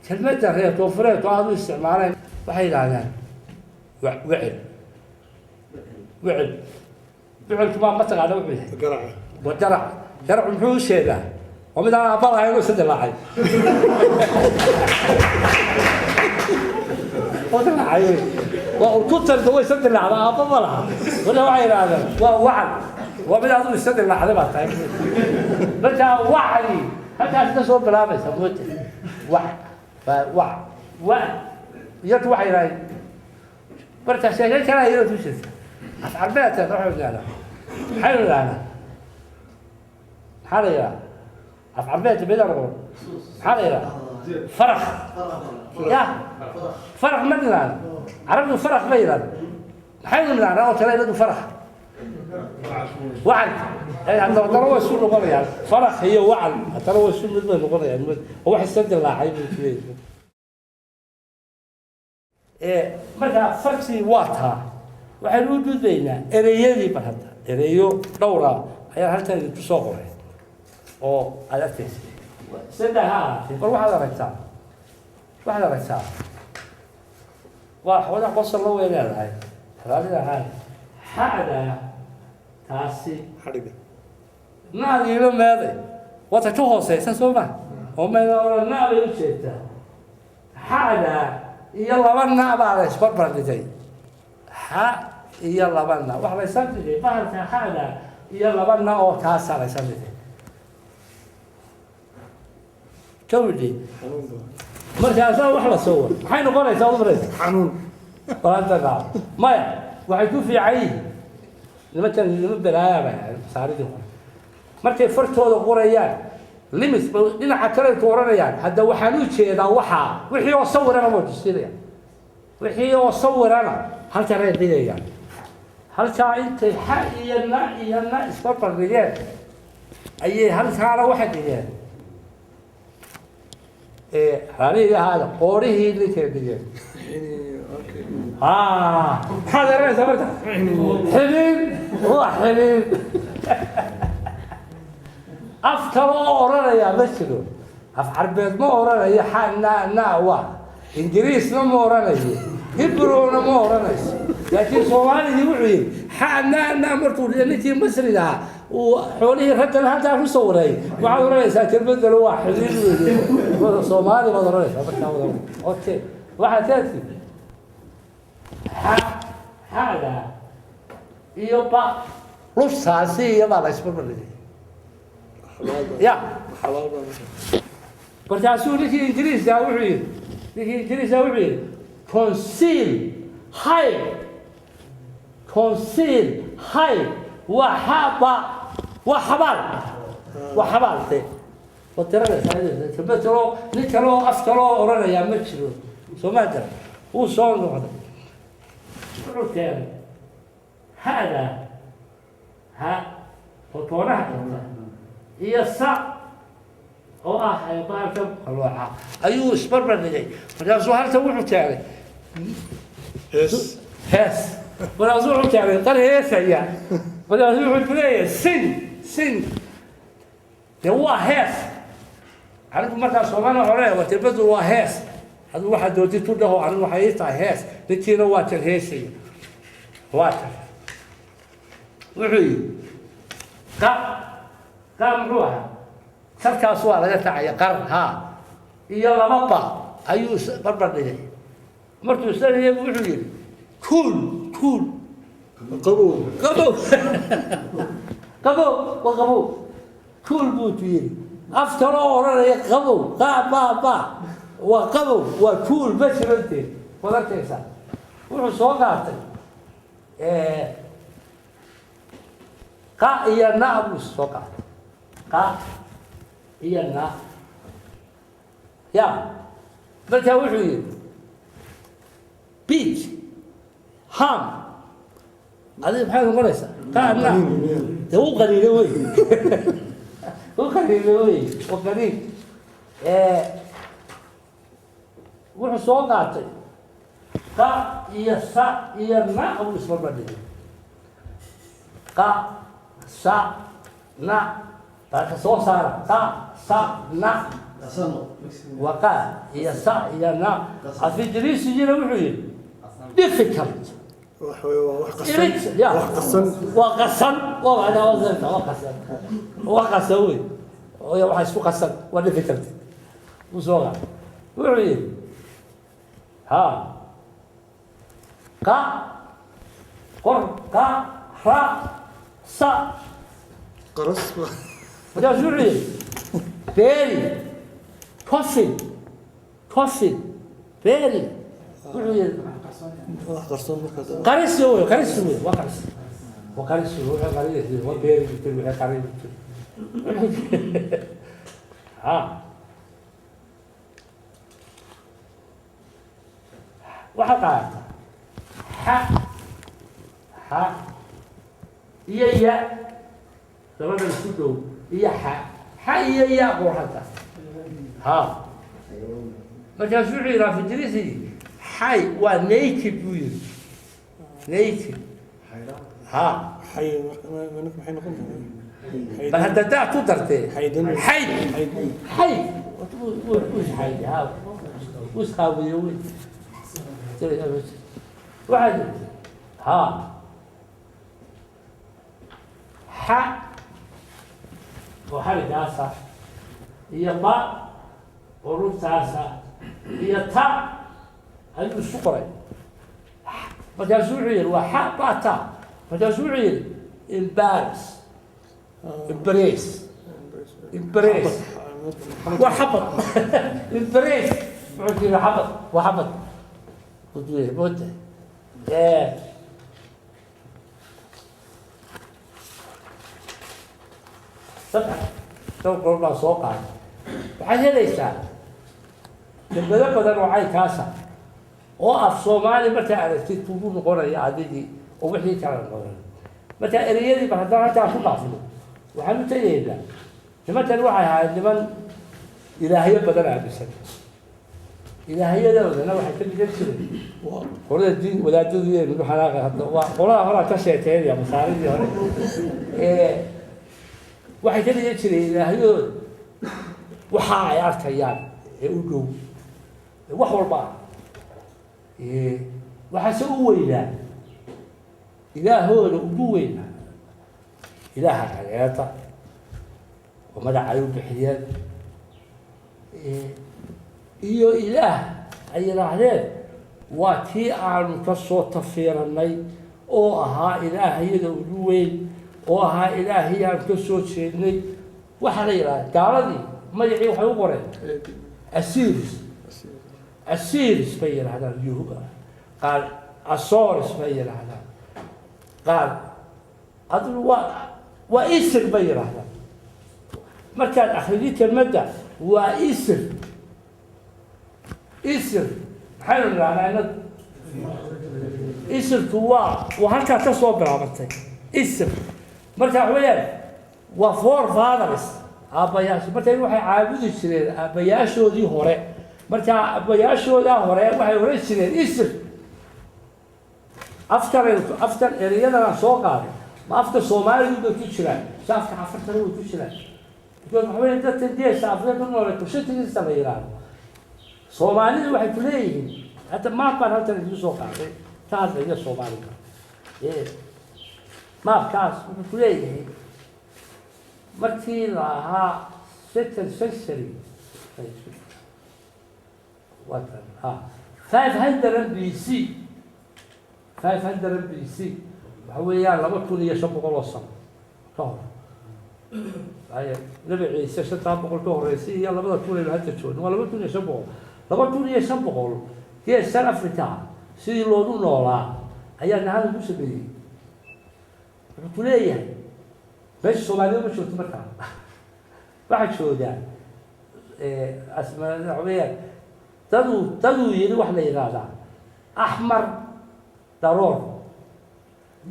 Speaker 1: kelmadda reer koonfureedku aada u isticmaaleen. Waxay yidhaahdaan wicil, wicil. Wicilku maa ma taqaana wuxuu yahay?
Speaker 2: Garaca.
Speaker 1: Waa garac. Garacu muxuu u sheegaa? Waa mid aan aabba lahayn oo isa dilaacay oo dilaacay wey. Waa ukuntanka way isa dilaacda, aabba ma laha. Marka waxay yidhaahdeen waa wacal, waa mid adigu isa dilaacday baa tahay. Marka wacdi halkaas ka soo bilaabaysa moota, wac waa wac wa iyadu waxay yidhahdeen. Marka sheeke kale iyada ku jirta af Carbeedka waxaynu idhahnaa, maxaynu idhahnaa? Maxaa la yidhaha af Carbeedka midaan aqoon? Maxaa la yidhaha? Farakh ya farakh ma nidhaahno? Carabtu farakh ma yidhahdo. Maxaynu nidhahnaa oo kale inadu? Farakh, wacal. Haddana waa isu noqonayaan farakh iyo wacal, haddana waa isu mid bay noqonayaan, oo wax isa dilaacay buu kuleeyahay. Marka fartii waa taa. Waxaynu u gudbaynaa ereyadii. Bar hadda ereyo dhowra ayaan halkan idinku soo qoray oo aad arkaysa. Saddex ha ahaatee, bal waxaad aragtaa, waxaad aragtaa, waa xoogaa qosol la way leedahay. Raallida ahaan, xa'da taasi
Speaker 2: Xadhiga.
Speaker 1: Naadiiba meeday, wata ka hooseysa, soo ma oo meeda oran na bay u jeedtaa. Xa'da iyo laba na baa la isbarbar dhigay. Xa iyo laba na wax la isla dhigay, bahalka xa'da iyo laba na oo taasaa la isla dhigay, kawdhi.
Speaker 2: Xanuun baa.
Speaker 1: Markaasaa wax la soo war, maxay noqonaysaa umaraysa?
Speaker 2: Xanuun.
Speaker 1: Balanta qaado. Maya, waxay ku fiican yihiin nimankan, nima balaaya bay ahayd masaaridii hore. Markay fartooda qorayaan, limit ba dhinaca kale ku oranayaan. Hadda waxaan u jeedaa waxaa wixii oo sawirana way tusinayaan, wixii oo sawirana halkanay dhigayaan. Halkaa intay xa iyo na iyo na isbarbar dhigeen ayay halkaana waxay dhigeen raalihii ahaada, qoorihii ninkay dhigeen.
Speaker 2: Xini, okay.
Speaker 1: Ah, maxaad garanaysaa marka? Xidhiin, waa xidhiin. Af kale oo odhanayaa ma jiro. Af Carbeed ma odhanayo xa na na wa, Ingiriisna ma odhanayo, Hibrowna ma odhanayso, laakiin Soomaaligii wuxuu yidhi xa na na. Markuu ninkii Masriga ahaa uu xoolihii raggan halkaa ku sawiray, waxaad odhanaysaa kelmadana waa xidhiin wey. Soomaali baad odhanaysaa markaa wada. Okay, waxaad teedki xa, xada iyo ba luftaasi iyo baa la isbarbardhigay.
Speaker 2: Xalaal baa.
Speaker 1: Ya.
Speaker 2: Xalaal baa marka.
Speaker 1: Markaasuu ninkii Ingiriiska wuxuu yidhi, ninkii Ingiriiska wuxuu yidhi conceal, hide, conceal, hide, waa xaba, waa xabaal, waa xabaal de. Waad garanaysaa kelmad kaloo, nin kaloo af kaloo odhanayaa ma jiro, soo maa garan? Wuu soo noqday, wuxuu keenay hada ha oo toonaha dhigta iyo sa oo ah bahalka qalooca ayuu isbarbar dhigay. Markaasuu halkan wuxuu keenay
Speaker 2: Hees.
Speaker 1: Hees. Markaasuu wuxuu keenay qar heesaya. Markaasuu wuxuu ku leeyahay sing, sing. Dee waa hees. Anigu markaa Soomaaliya waxaan leeyahay, kelmaddu waa hees. Adigu waxaad doontid ku dhaho, anigu waxay ii tahay hees. Ninkiina waa tan heesaya, waa tan. Wuxuu yidhi qa qa muxuu ahaa? Sarkaas waa laga tacaya qar ha iyo laba ba ayuu barbar dhigay. Markuu islanayay wuxuu yidhi cool, cool.
Speaker 2: Qabow.
Speaker 1: Qabow, qabow, waa qabow. Cool buu ku yidhi. Af kaloo odhanaya qabow, qa ba ba waa qabow, waa cool, ma jirantee? Waad arkaysaa, wuxuu soo qaatay qa iyo na buu soo qaatay, qa iyo na ya. Markaa wuxuu yidhi beat ham. Adiga maxay noqonaysaa? Qa na. Dee wuu qaniinay wey, wuu qaniinay wey, waa qaniin. Wuxuu soo qaatay qa iyo sa iyo na buu isbarbardhigay. Qa, sa, na baa ka soo saara. Qa, sa, na waa qa iyo sa iyo na. Af Ingiriisigina wuxuu yidhi difficult.
Speaker 2: Wax wey, waa wax qasan.
Speaker 1: Irit ya.
Speaker 2: Wax qasan.
Speaker 1: Waa qasan, waa macnaa, waa qasan, waa qasan, waa qasan wey. Oo waxa isku qasan waa difficult. Wuu soo qaatay, wuxuu yidhi ha qa qor qa ra sa.
Speaker 2: Qaras.
Speaker 1: Markaasuu wuxuu yidhi bury, coffin, coffin, bury. Wuxuu yidhi
Speaker 2: Wax qarsoon markaas.
Speaker 1: Qaris wey, qaris wey, waa qaris, waa qaris wey. Wuxuu qaris, waa bury buu tiri, wixii qarin buu tiri ha. Waxaa qaata xa, xa iyo ya, labadan isku dhow, iyo xa, xa iyo ya qurxanta ha. Markaasuu wuxuu yidhi af Ingiriisigii xay waa naked buu yidhi, naked ha.
Speaker 2: Xay marka maxay noqon tahay?
Speaker 1: Bal hadda daa ku dartee.
Speaker 2: Xaydin.
Speaker 1: Xayd.
Speaker 2: Xayd.
Speaker 1: Xayd wuu isxayday, ha, wuu isqaawiyey wey. Waxaa jirta ha xa oo xarigaasa iyo ba oo rugtaasa iyo ta ayuu isu qoray. Markaasuu wuxuu yihi waa xa ba ta. Markaasuu wuxuu yihi embarrass, embrace, embrace waa xabad. Embrace wuxuu yidhi xabad, waa xabad wuxuu yidhi moota. Saddex dhowr goor baa soo qaaday. Waxaad helaysaa kelmado badan oo caynkaasa oo af Soomaali markaa aragtid kugu noqonaya adigii oo wixii kala noqonaya. Marka ereyadii ba haddaan halkaa ku dhaafno, waxaan u tegaynaa nimankan. Waxay ahayd niman ilaahyo badan aaminsan. Ilaahyadoodana waxay ka dhigan jireen qolada diin wadaadadu nagu xanaaqa. Hadda waa qolada horaa ka sheekeynaya, masaaridii hore. Waxay ka dhigan jireen ilaahyadooda waxa ay arkayaan ee u dhow wax walba ah. Waxaase u weynaa ilaahooda ugu weynaa ilaaha cadceeda oo magac ay u bixiyeen, iyo ilaah ay yidhaahdeen waa tii aanu ka soo tafiiranay oo ahaa ilaahayada ugu weyn oo ahaa ilaahii aanu ka soo jeednay. Waxaa la yidhahda gaaladii magacii waxay u qoreen Asiris. Asiris bay yidhahdaan yuhu, qaar Asores bay yidhaahdaan, qaar adigu waa isir bay yidhaahdaan. Markaad akridid kelmadda waa isir. Isir maxaynu nidhahnaa inagu? Isirku waa halkaa ka soo bilaabatay isir. Marka waxa weeyaan waa forefathers, aabbayaasha. Marka waxay caabudi jireen aabbayaashoodii hore. Marka aabbayaashoodaa hore waxay oran jireen isir. Afkan afkan ereyadan aan soo qaaday ma afka Soomaalidu bay ku jiraan mise afka Cafartana way ku jiraan? Because waxa weya dadka geesha Afrika ku noole Kushitigiisa la yidhaahdo, Soomaalidu waxay ku leeyihiin hadda maap baan halkan idiin soo qaaday ka hadlaya Soomaalida. Maapkaas wuxuu ku leeyahay markii la ahaa second century, watan ha 500 BC, 500 BC waxa weeyaan 2500 oo sano ka hor. Waayo Nabi Ciise 500 ka horreysay iyo 2000 aynu hadda joogno waa 2500. 2500 geeskan Africa sidii loogu noolaa ayaa nahada lagu sameeyey. Wuxuu ku leeyahay meesha Soomaalida ma joogto. Markaa waxaa joogaa asma waxa weeyaan daduu yidhi wax la yidhaahdaa Axmar Daroor.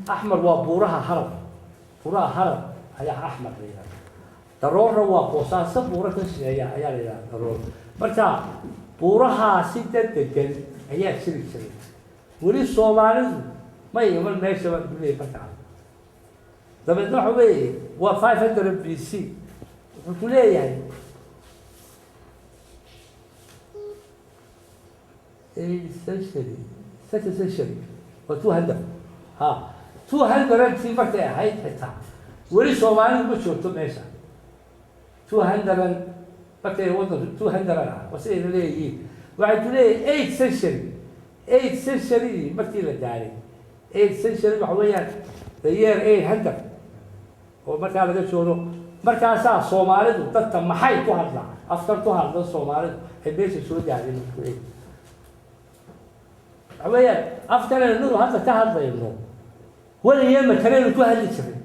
Speaker 1: Axmar waa buuraha Harar, buuraha Harar ayaa Axmar la yidhahdaa. Daroorna waa Boosaaso buuro ka shisheeya ayaa la yidhahdaa Daroor. Marka buurahaasi dad degan ayaa jiri jiray. Weli Soomaalidu ma iman meesha baan ku leeyay. Markaa dabeedna waxa weeye waa 500 BC. Wuxuu ku leeyahay eight century, second century waa 200, ha, 200-kii markay ahayd xitaa weli Soomaalidu ma joogto meesha. 200 markay waddanku 200 ah waa sidayna leeyihiin. Waxay ku leeyihin eight century, eight century markii la gaaray. Eight century waxa weeyaan the year 800 oo markaa laga joogo. Markaasaa Soomaalidu dadka maxay ku hadlaa afkan ku hadla Soomaalidu ay meesha soo gaareen. Ku leeyihin waxa weeyaan afkan aynu hadda ka hadlayno weligee makaleynu ku hadli jiray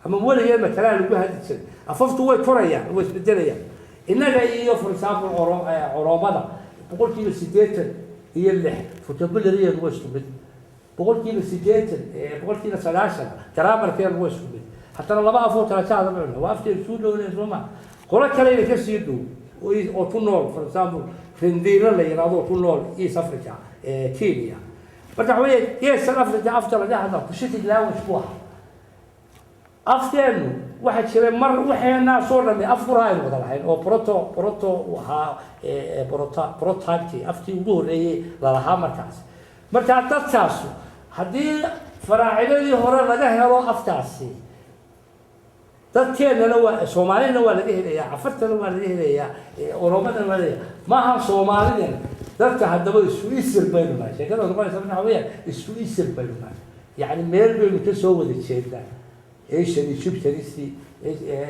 Speaker 1: ama weligee makalaa lagu hadli jiray. Afaftu way korayaan, way isbedelayaan. Innaga iyo for example Oroomada 86% vocabularygeedu waa isku mid, 80%, 90% grammarkeedu waa isku mid. Haddana laba afoo kala jaada ma cunno, waa afkeedu suu dhownayn. Soo ma qolo kale inay kasii dhow oo ku nool, for example Rendilo la yidhahdo oo ku nool East Africa, Kenya. Marka waxa weeye geeskan Africa afka laga hadla Cushitic language buu ahaa. Afkeenu waxaa jiray mar waxeenaa soo dhamay af qura aynu wada lahayn oo proto ahaa, prototypekii afkii ugu horreeyey lalahaa markaas. Markaa dadkaasu haddii faraacidadii hore laga helo afkaasi, dadkeennana waa, Soomaalina waa laga helayaa, Cafartana waa laga helayaa, Oromadana waa laga helayaa. Maaha Soomaalidana dadka. Haddaba isu isir baynu nahay. Sheekada noqonaysa waxa weeyaan, isu isir baynu nahay, yacni meel baynu ka soo wada jeednaa. Asian Egyptianisi,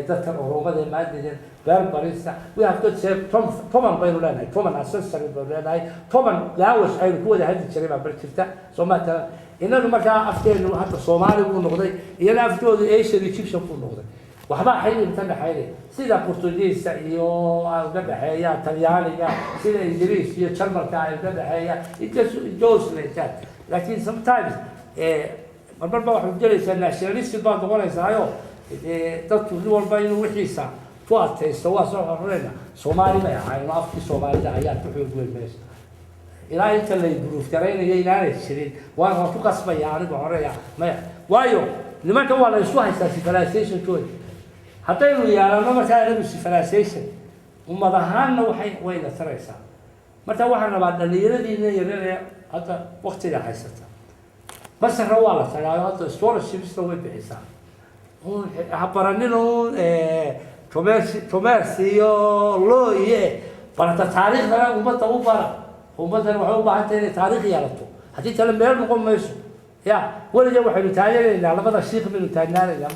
Speaker 1: dadkan Oromada ee maanta, Berberista, we have got say 10 baynu leenahay, 10 ancestry baynu leenahay, 10 language aynu ku wada hadli jiray baa bar jirta. Soo maatalan innagu markaa afkeenu hadda Soomaali buu noqday, iyana afkoodu Asian Egyptian buu noqday. Waxbaa xiriir ka dhexeynaya, sida Portugiiska iyo ay uga dhexeeya Talyaaniga, sida Ingiriis iyo Jarmalka ay uga dhexeeya. It just, it goes like that. Laakiin sometimes marmar ba waxaad gelaysaa nationalistic baad noqonaysaayo. Dadku nin walba inuu wixiisa ku adkaysto waa soo xoreyna. Soomaali bay ahaayeen oo afkii Soomaalida ayaa ku xoog weyn meesha ilaa inta lay proof garaynaya inaanay jirin. Waan ku qasbaya aniga horeya maya, waayo nimanka waa la isku haystaa civilizationkooda. Haddaynu yeelano markaa inagu civilization ummad ahaanna waxay wayna taraysaa. Marka waxaan rabaa dhalinyaradiina yaryar ee hadda waktiga haysata, Masarna waa la tagaayo, hadda scholarshipsna way bixisaa. Ha baranin uun commerce iyo law iyo barata taariikhdana ummadda u bara. Ummaddana waxay u baahan tahay inay taariikh yeelato, haddii kale meel noqon mayso. Ya weliga waxaynu taaganaynaa labada shiikh baynu taagnaanaynaa,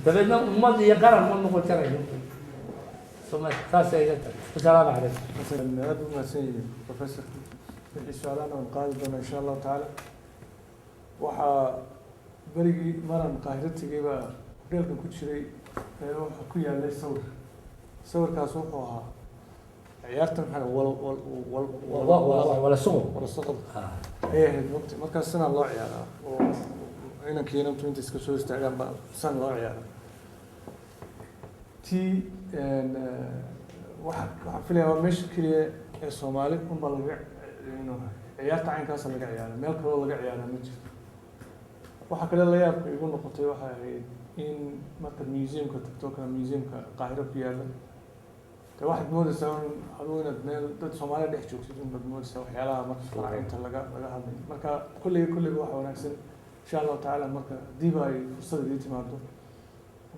Speaker 1: dabeedna ummad iyo qaran ma noqon karayno. Saasay iga tahay. Wasalaamu calaykum.
Speaker 2: Aad u mahadsan yihiin professor. Wixii su-aalahana waan qaadi doonaa insha Allahu tacaala. Waxaa berigii maran Qaahiro tegay baa hoteelkan ku jiray ee waxaa ku yaalay sawir. Sawirkaas wuxuu ahaa ciyaartan maxaa wal wal wal
Speaker 1: wala sugo.
Speaker 2: Wala suqad ayay ahayd waqti. Markaas sanaa loo ciyaaraa oo inankii inantu inta iska soo istaagaan baa san loo ciyaaraa. Tii waxa waxaan filayaa waa meesha keliya ee Soomaali unbaa laga ciyaarta caynkaasa laga ciyaara, meel kaloo laga ciyaara ma jirto. Waxaa kale la yaabka igu noqotay waxay ahayd in markaad museumka tagto kale, museumka Qaahiro ku yaalla, de waxaad moodaysaa un adigu inaad meel dad Soomaaliya dhex joogtid un baad moodaysaa, waxyaalaha marka faraacinta laga hadlay. Marka kolleyba waxa wanaagsan insha Allahu tacaala marka haddiiba ay fursad idii timaado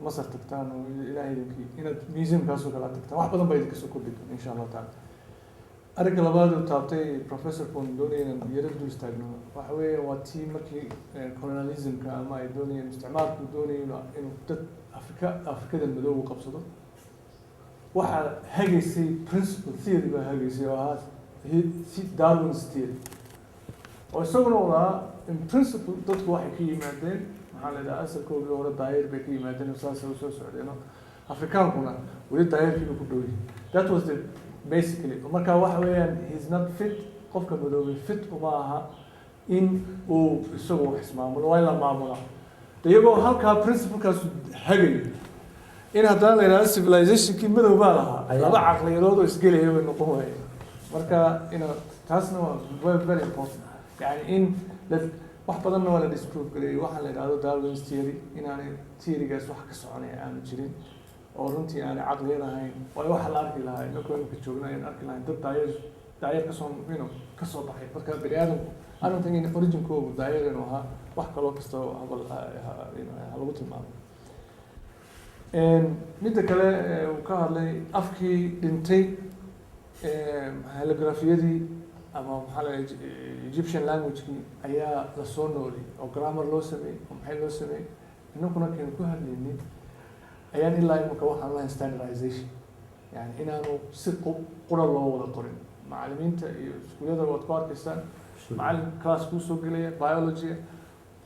Speaker 2: Masar tagtaan oo Ilahay idinkii inaad museumkaasoo kale aad tagtaan, wax badan baa idinka soo kordhi doona insha Allahu tacaala. Arrinka labaad uu taabtay professorku oon doonaya inaan yaro dul istaagno waxa weeye waa tii markii colonialismka ama ay doonayeen isticmaalku doonayay inuu dad Afrika, Afrikada madow u qabsado. Waxaa hagaysay principle theory baa hagaysay oo ahaa Darwin's theory, oo isaguna uu lahaa in principle dadku waxay ka yimaadeen, maxaa la yidhaha, asalkoodii hore daayeer bay ka yimaadeen oo saasay usoo socdeen oo Afrikaankuna weli daayeerkiiba ku dhow yihin. That was the basically. Marka waxa weeyaan, he is not fit, qofka madoobay fit uma aha in uu isagu wax ismaamulo, waa in la maamulaa. De iyagoo halkaa principlekaasu hagayo in haddana la yidhahdo civilizationkii madow baa lahaa, laba caqliyadood oo isgelaya bay noqon waayeen. Marka ina taasna waa very very important, yani in la wax badanna waa la disprove gareeyay waxaan la yidhahdo Darwin's theory, inaanay theorygaas wax ka soconaya aanu jirin oo runtii aanay caqliyad ahayn. Waayo waxa la arki lahaa inakoo imika joogna ayaan arki lahayn dad daayeer kasoo kasoo baxay. Marka bani aadamku I don't think in originkoodu daayeer inuu ahaa, wax kaloo kasta habal ha lagu tilmaamo. Midda kale uu ka hadlay afkii dhintay, hieroglyphiyadii ama maxaa la Egyptian language-kii ayaa lasoo nooliyey oo grammar loo sameeyey oo maxay loo sameeyey. Inaguna kaynu ku hadlaynay ayaan ilaa imika waxaan lahayn standardization, yani inaanu si qura loo wada qorin. Macallimiinta iyo iskuullada waad ku arkaysaan, macallin class kuu soo gelaya biology,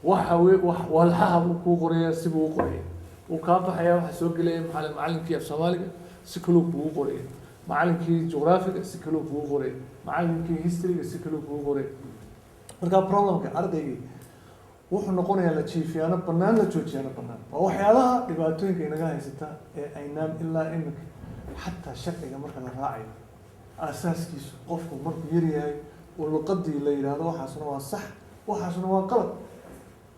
Speaker 2: waxa we wax walxaha buu kuu qoraya, sibuu u qoraya, wuu kaa baxaya. Waxa soo gelaya maxaa macallinkii af Soomaaliga, si kaluu kugu qoraya, macallinkii jugraafiga si kaluu kugu qoraya, macallinkii historyga si kaluu kugu qoraya. Marka problemka ardaygii wuxuu noqonayaa la jiifiyaano bannaan, la joojiyaano bannaan. Waa waxyaalaha dhibaatooyinka inaga haysata ee aynaan ilaa imika xataa sharciga marka la raacayo aasaaskiisu qofku markuu yar yahay uu luqadii la yidhaahdo waxaasna waa sax, waxaasna waa qalad.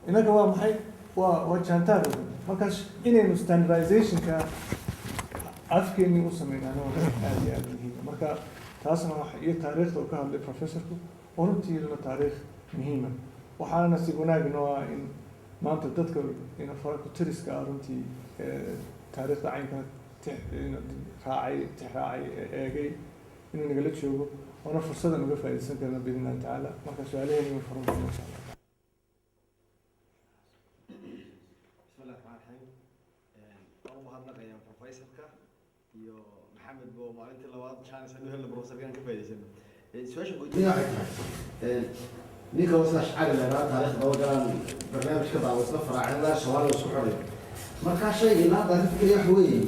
Speaker 2: Inaga waa maxay? Waa jaantaan rogan. Markaas inaynu standardizationka afkeenii u sameynaan waa aad iyo aad muhiima. Marka taasna wax iyo taariikhda uu ka hadlay professorku oo runtii iyaduna taariikh muhiima. Waxaana nasiib wanaag noo ah in maanta dadka ina farakutiriska ah runtii taariikhda caynka raacay, tixraacay, eegay inuu nagala joogo, oona fursadan uga faa'iidaysan karna biidni Illahi tacaala. Marka su-aalaheeni way furan doona, insha Allah.
Speaker 3: Bismi Illahi raxmaan raxiim. Waan u mahadnaqayaa professorka iyo Maxamed bo maalintii labaad chance anu helna professorka inaan ka faa'iidaysano. Su-aasha weydiinaya waxay tahay, ninka hoose Ashcari leeraa taariikhda daba galaan barnaamijka daawaysna faraacinada Soomaaliya isku xidhay. Markaa shayga ilaa hadda ka fikiraya waxa weeye,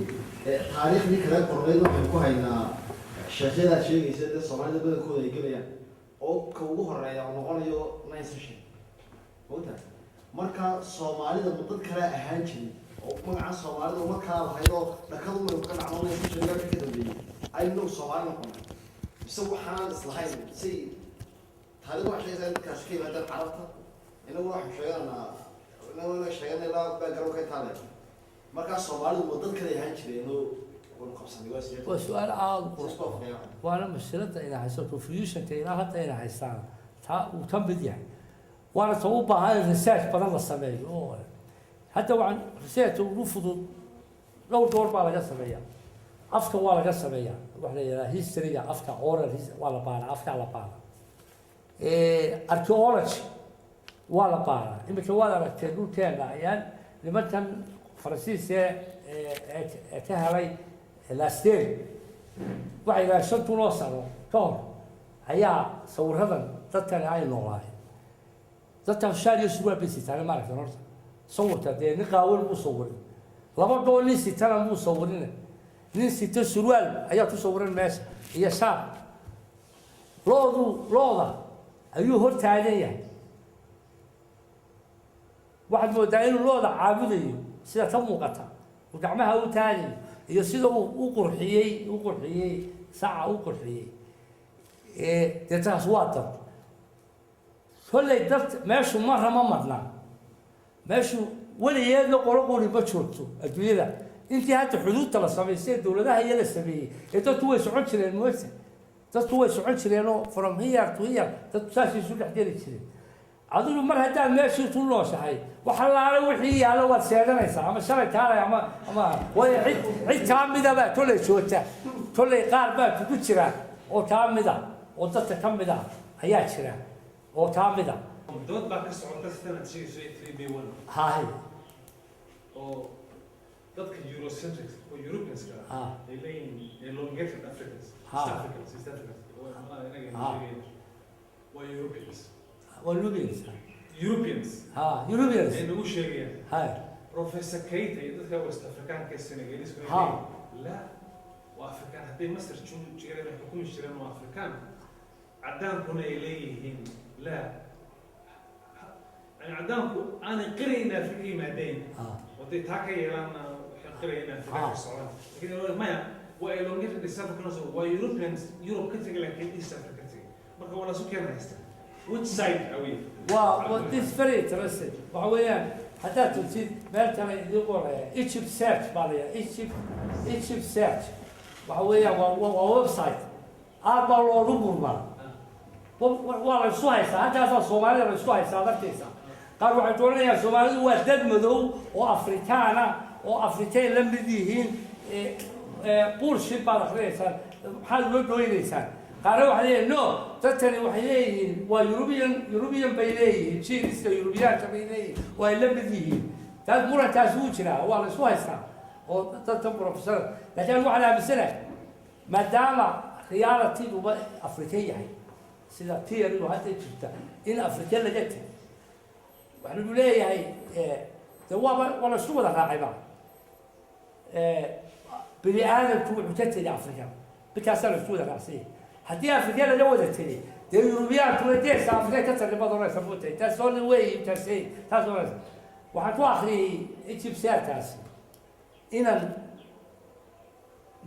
Speaker 3: taariikhdii kale qornayd waxaynu ku haynaa sheekhyadaad sheegaysa dee Soomaalida badankooda ay gelayaan oo ka ugu horeeya oo noqonayo nine session mogtahay. Marka Soomaalida ma dad kale ahaan jirin oo magaca Soomaalida uma kala lahayd oo dhakadu maynu ka dhacno nine session ka dambeeyey aynu Soomaali noqonay, mise waxaan islahayn si taariikhda waxay sheegaysaa in dadkaasi ka yimaadaan Carabta, inaguna waxaan sheeganaa, inaguna sheeganay ilaa background ka intaa leeg. Markaa Soomaalidu ma dad kale ahaan jireen oo wanu qabsanay? Waa sidee?
Speaker 1: Waa su-aal aada u qurux
Speaker 3: Isku waafaqaya waxaan.
Speaker 1: Waana mushkiladda ina hayso, confusionka ilaa hadda ina haystaan taa uu ka mid yahay, waana ta u baahan in research badan la sameeyo. Oo hadda waxaan research ugu fudud dhowr door baa laga sameeyaa. Afka waa laga sameeyaa, waxa la yidhaha historyga afka, oral waa la baaraa, afkaa la baaraa. Archaeology waa la baaraa. Iminka waad aragtee dhulkeena ayaan nimankan Faransiis ee ka helay Lascaux waxay yidhahaan 5000 oo sano ka hor ayaa sawiradan dadkani ay noolaayeen. Dadkan shaar iyo surwaal bay sitaan, ma aragtan horta sawirka dee nin qaawan buu sawiray, laba dhool nin sitana muu sawirina, nin sito surwaal ayaa ku sawiran meesha iyo shaar. Loodu looda ayuu hor taagan yahay, waxaad moodaa inuu looda caabudayo sida ka muuqata uu gacmaha u taagayo iyo sida uu u qurxiyey saca u qurxiyey. Dee taas waa dad kolley dad meeshu marna ma marna, meeshu weligeedna qolo qori ma joogto adduunyada. Intii hadda xuduudta la samaystay ee dowladaha iyo la sameeyey ee dadku way socon jireen moogta, dadku way socon jireenoo from here to here dadku saasay isu dhex geli jireen. Adigu mar haddaad meeshii ku nooshahay, wax allaale wixii yaallo waad sheeganaysaa, ama shalay kaalay ama way cid kaa mida baa kolley joogta, kolley qaar baa kugu jira oo kaa mida oo dadka ka mida ayaa jira oo kaa mida.
Speaker 4: Dood baa ka socota sidan aad sheegayso 3B1
Speaker 1: Hahay.
Speaker 4: oo dadka Eurocentrics oo Europeanska ay leeyihiin elongated Africans, East Africans, East Africans oo malaha inaga sheegayaan waa Europeans.
Speaker 1: Waa Nubians.
Speaker 4: Europeans
Speaker 1: Ha, Europeans.
Speaker 4: ay nagu sheegayaan. Professor Keita iyo dadka West Africaanka ee Senegalese ay leeyihiin la waa Afrikaan, hadday Masar jireen ay xukumi jireen waa Afrikaan. Cadaankuna ay leeyihiin la, yani cadaanku aanay qirayn in Afrika yimaadeen, waday taa ka yeelaanna waxay qirayaan in Afrika ka socdaan, lakin maya, waa elongated East Africans, waa Europeans, Europe ka tegay laakiin East Africa ka tegay. Marka waa lasu keena haysta, which side are we?
Speaker 1: Waa this very interesting. Waxa weeyaan haddaad tagtid meel kale idiin qoraya, Egypt Search baa la yidhaha, Egypt Search. Waxa weeyaan waa website aad baa loogu murmaa. Waa la isku haystaa halkaasaa Soomaalida la isku haystaa. Ad arkaysaa qaar waxay doonayaan Soomaalidu waa dad madow oo Afrikaana oo Afrikay la mid yihiin, bullshit baad akrinaysaan, maxaad loo dooynaysaan? Qaarna waxay leeyihin no, dadkani waxay leeyihiin waa European, European bay leeyihiin, jiiniska Europeanka bay leeyihiin oo ay la mid yihiin. Taas murankaasi wuu jiraa, waa la isku haystaa oo dadka professor. Laakiin anigu waxaan aaminsanahay maadaama realityguba Afrika yahay, sida theory hadda jirta in Afrika laga tegay, waxaa lagu leeyahay de waaba waa la isku wada raacay ba bini aadamku wuxuu ka tegay Afrika, midkaasaa la isku wada raacsanyay. Haddii Afrika laga wada tegay, dee Yurubiyaankuna geeska Afrika ka tagnay baad oranaysa moogtahay. Taas only way you can say taas oranaysa. Waxaan ku akhriyey Egyptiankaasi inan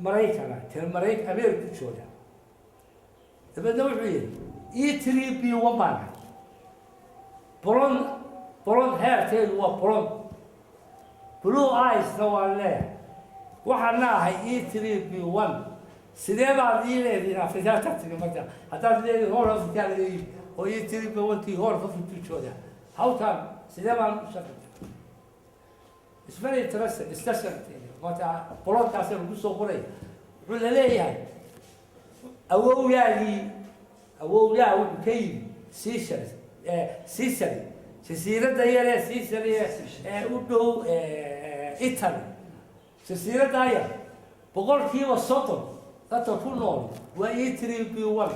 Speaker 1: Maraykana kan Maraykan Ameerika jooga, dabeedna wuxuu yidhi E3B1 baan ahay, blonde hairkeedu waa blonde. Blue eyesna waan leeyahay. Waxaana ahay E3B1. Sidee baad ii leedihin Afrikaa ka timi? Marka haddaad leedihin Horn Africa laga yimi oo E3B1 tii Horn Africa jooga, hawtaan sidee baan u shaqi? It's very interesting discussion. Marka blogkaasi lagu soo qoraya, wuxuu la leeyahay awowgaagii, awowgaa wuxuu ka yimi Seychelles, Sicily, jasiiradda yaree Sicily ee u dhow Italy. Jasiiraddaa yar 30% dadka ku nool waa E3B1.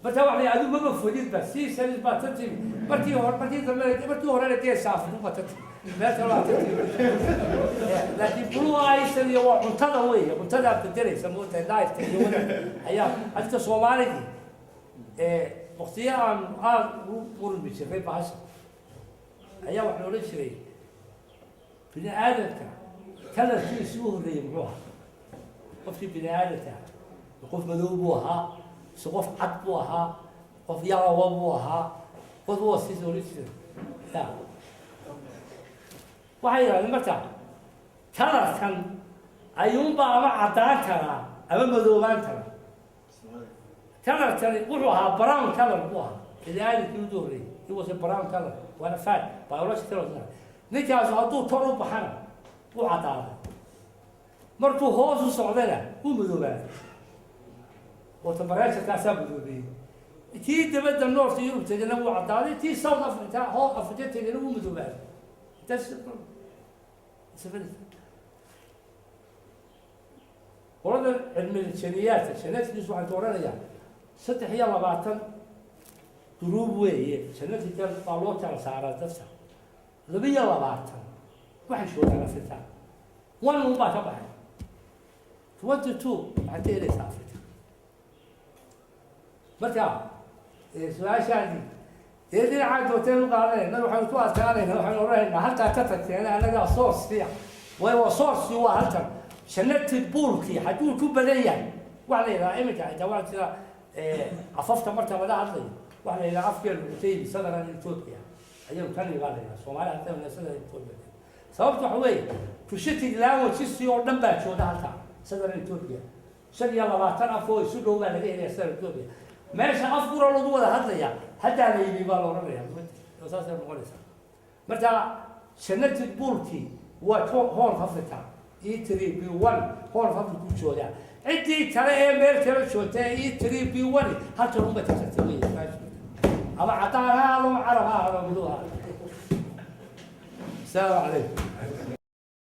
Speaker 1: Marka waxa la adigu maba fodidba, Seychelles baa ta timi markii hore, markii dambe, markii horena dee Afrika baa ta timi, meel kale waa ta timi. Laakiin blue eyes iyo waa cuntada weeye, cuntadaa bedelaysa moota diet iyo wada ayaa hadka Soomaalidii waqtiyo aan aada ugu murmi jiray bahasha ayaa waxaa odhan jiray: bini aadamka kalarkiisu u horreeyey muxuu ahaa? Qofkii bini aadamka, qof madow buu ahaa mise qof cad buu ahaa, qof yalawa buu ahaa? Qof waa siis odhan jiray ya. Waxay yidhahdeen marka kalarkan ayuunbaa ama caddaan karaa ama madoobaan karaa. Kalarkani wuxuu ahaa brown color buu ahaa bini aadamkii ugu horreeyey. It was a brown color, waana fact, biological. Ninkaasu hadduu kor u baxana wuu caddaaday, markuu hoos u socdana wuu madoobaaday oo temperaturekaasaa madoobeeyey. Tii dabadda North Europe tegana wuu caddaaday, tii South Africa, hoos Africa tegana wuu madoobaaday. That's the problem. It's a very qolada cilmiga jeniyaadka, genetics, waxay ku odhanayaan 23 group weeye. Genetical baa loo kala saaraa dadka. 22 waxay joogaan Africa, one un baa ka baxay. 22 waxaad ka helaysaa Africa. Marka su-aashaadii dee dhinacaa doonteen u qaadanayna, waxaynu ku adkaanayna, waxaynu odhanaynaa halkaa ka tagteen anagaa source way, waa source, waa halkan genetic poolkii hadduu ku badan yahay. Waxa la yidhaha iminka xitaa waa jira afafka marka laga hadlayo, waxa la yidhaha afkeenu wuxuu ka yimi southern Ethiopia ayagu kan baa la yidhaha Soomaaliya hadda southern Ethiopia. Sababta waxa weeye Cushitic languages oo dhan baa jooga halkaa southern Ethiopia. 25 af oo isu dhow baa laga helaya southern Ethiopia. Meesha af qura lagu wada hadlaya haddaa la yimi baa la odhanaya, saasay noqonaysaa. Marka genetic poolkii waa Horn of Africa, E3B1 Horn of Africa ku joogaa. Ciddii kale ee meel kale joogta ee E3B1 halkan unbay ka tagtay wey, ama caddaan ha ahaado ama carab ha ahaado, madow ha ahaado. Asalaamu calaykum.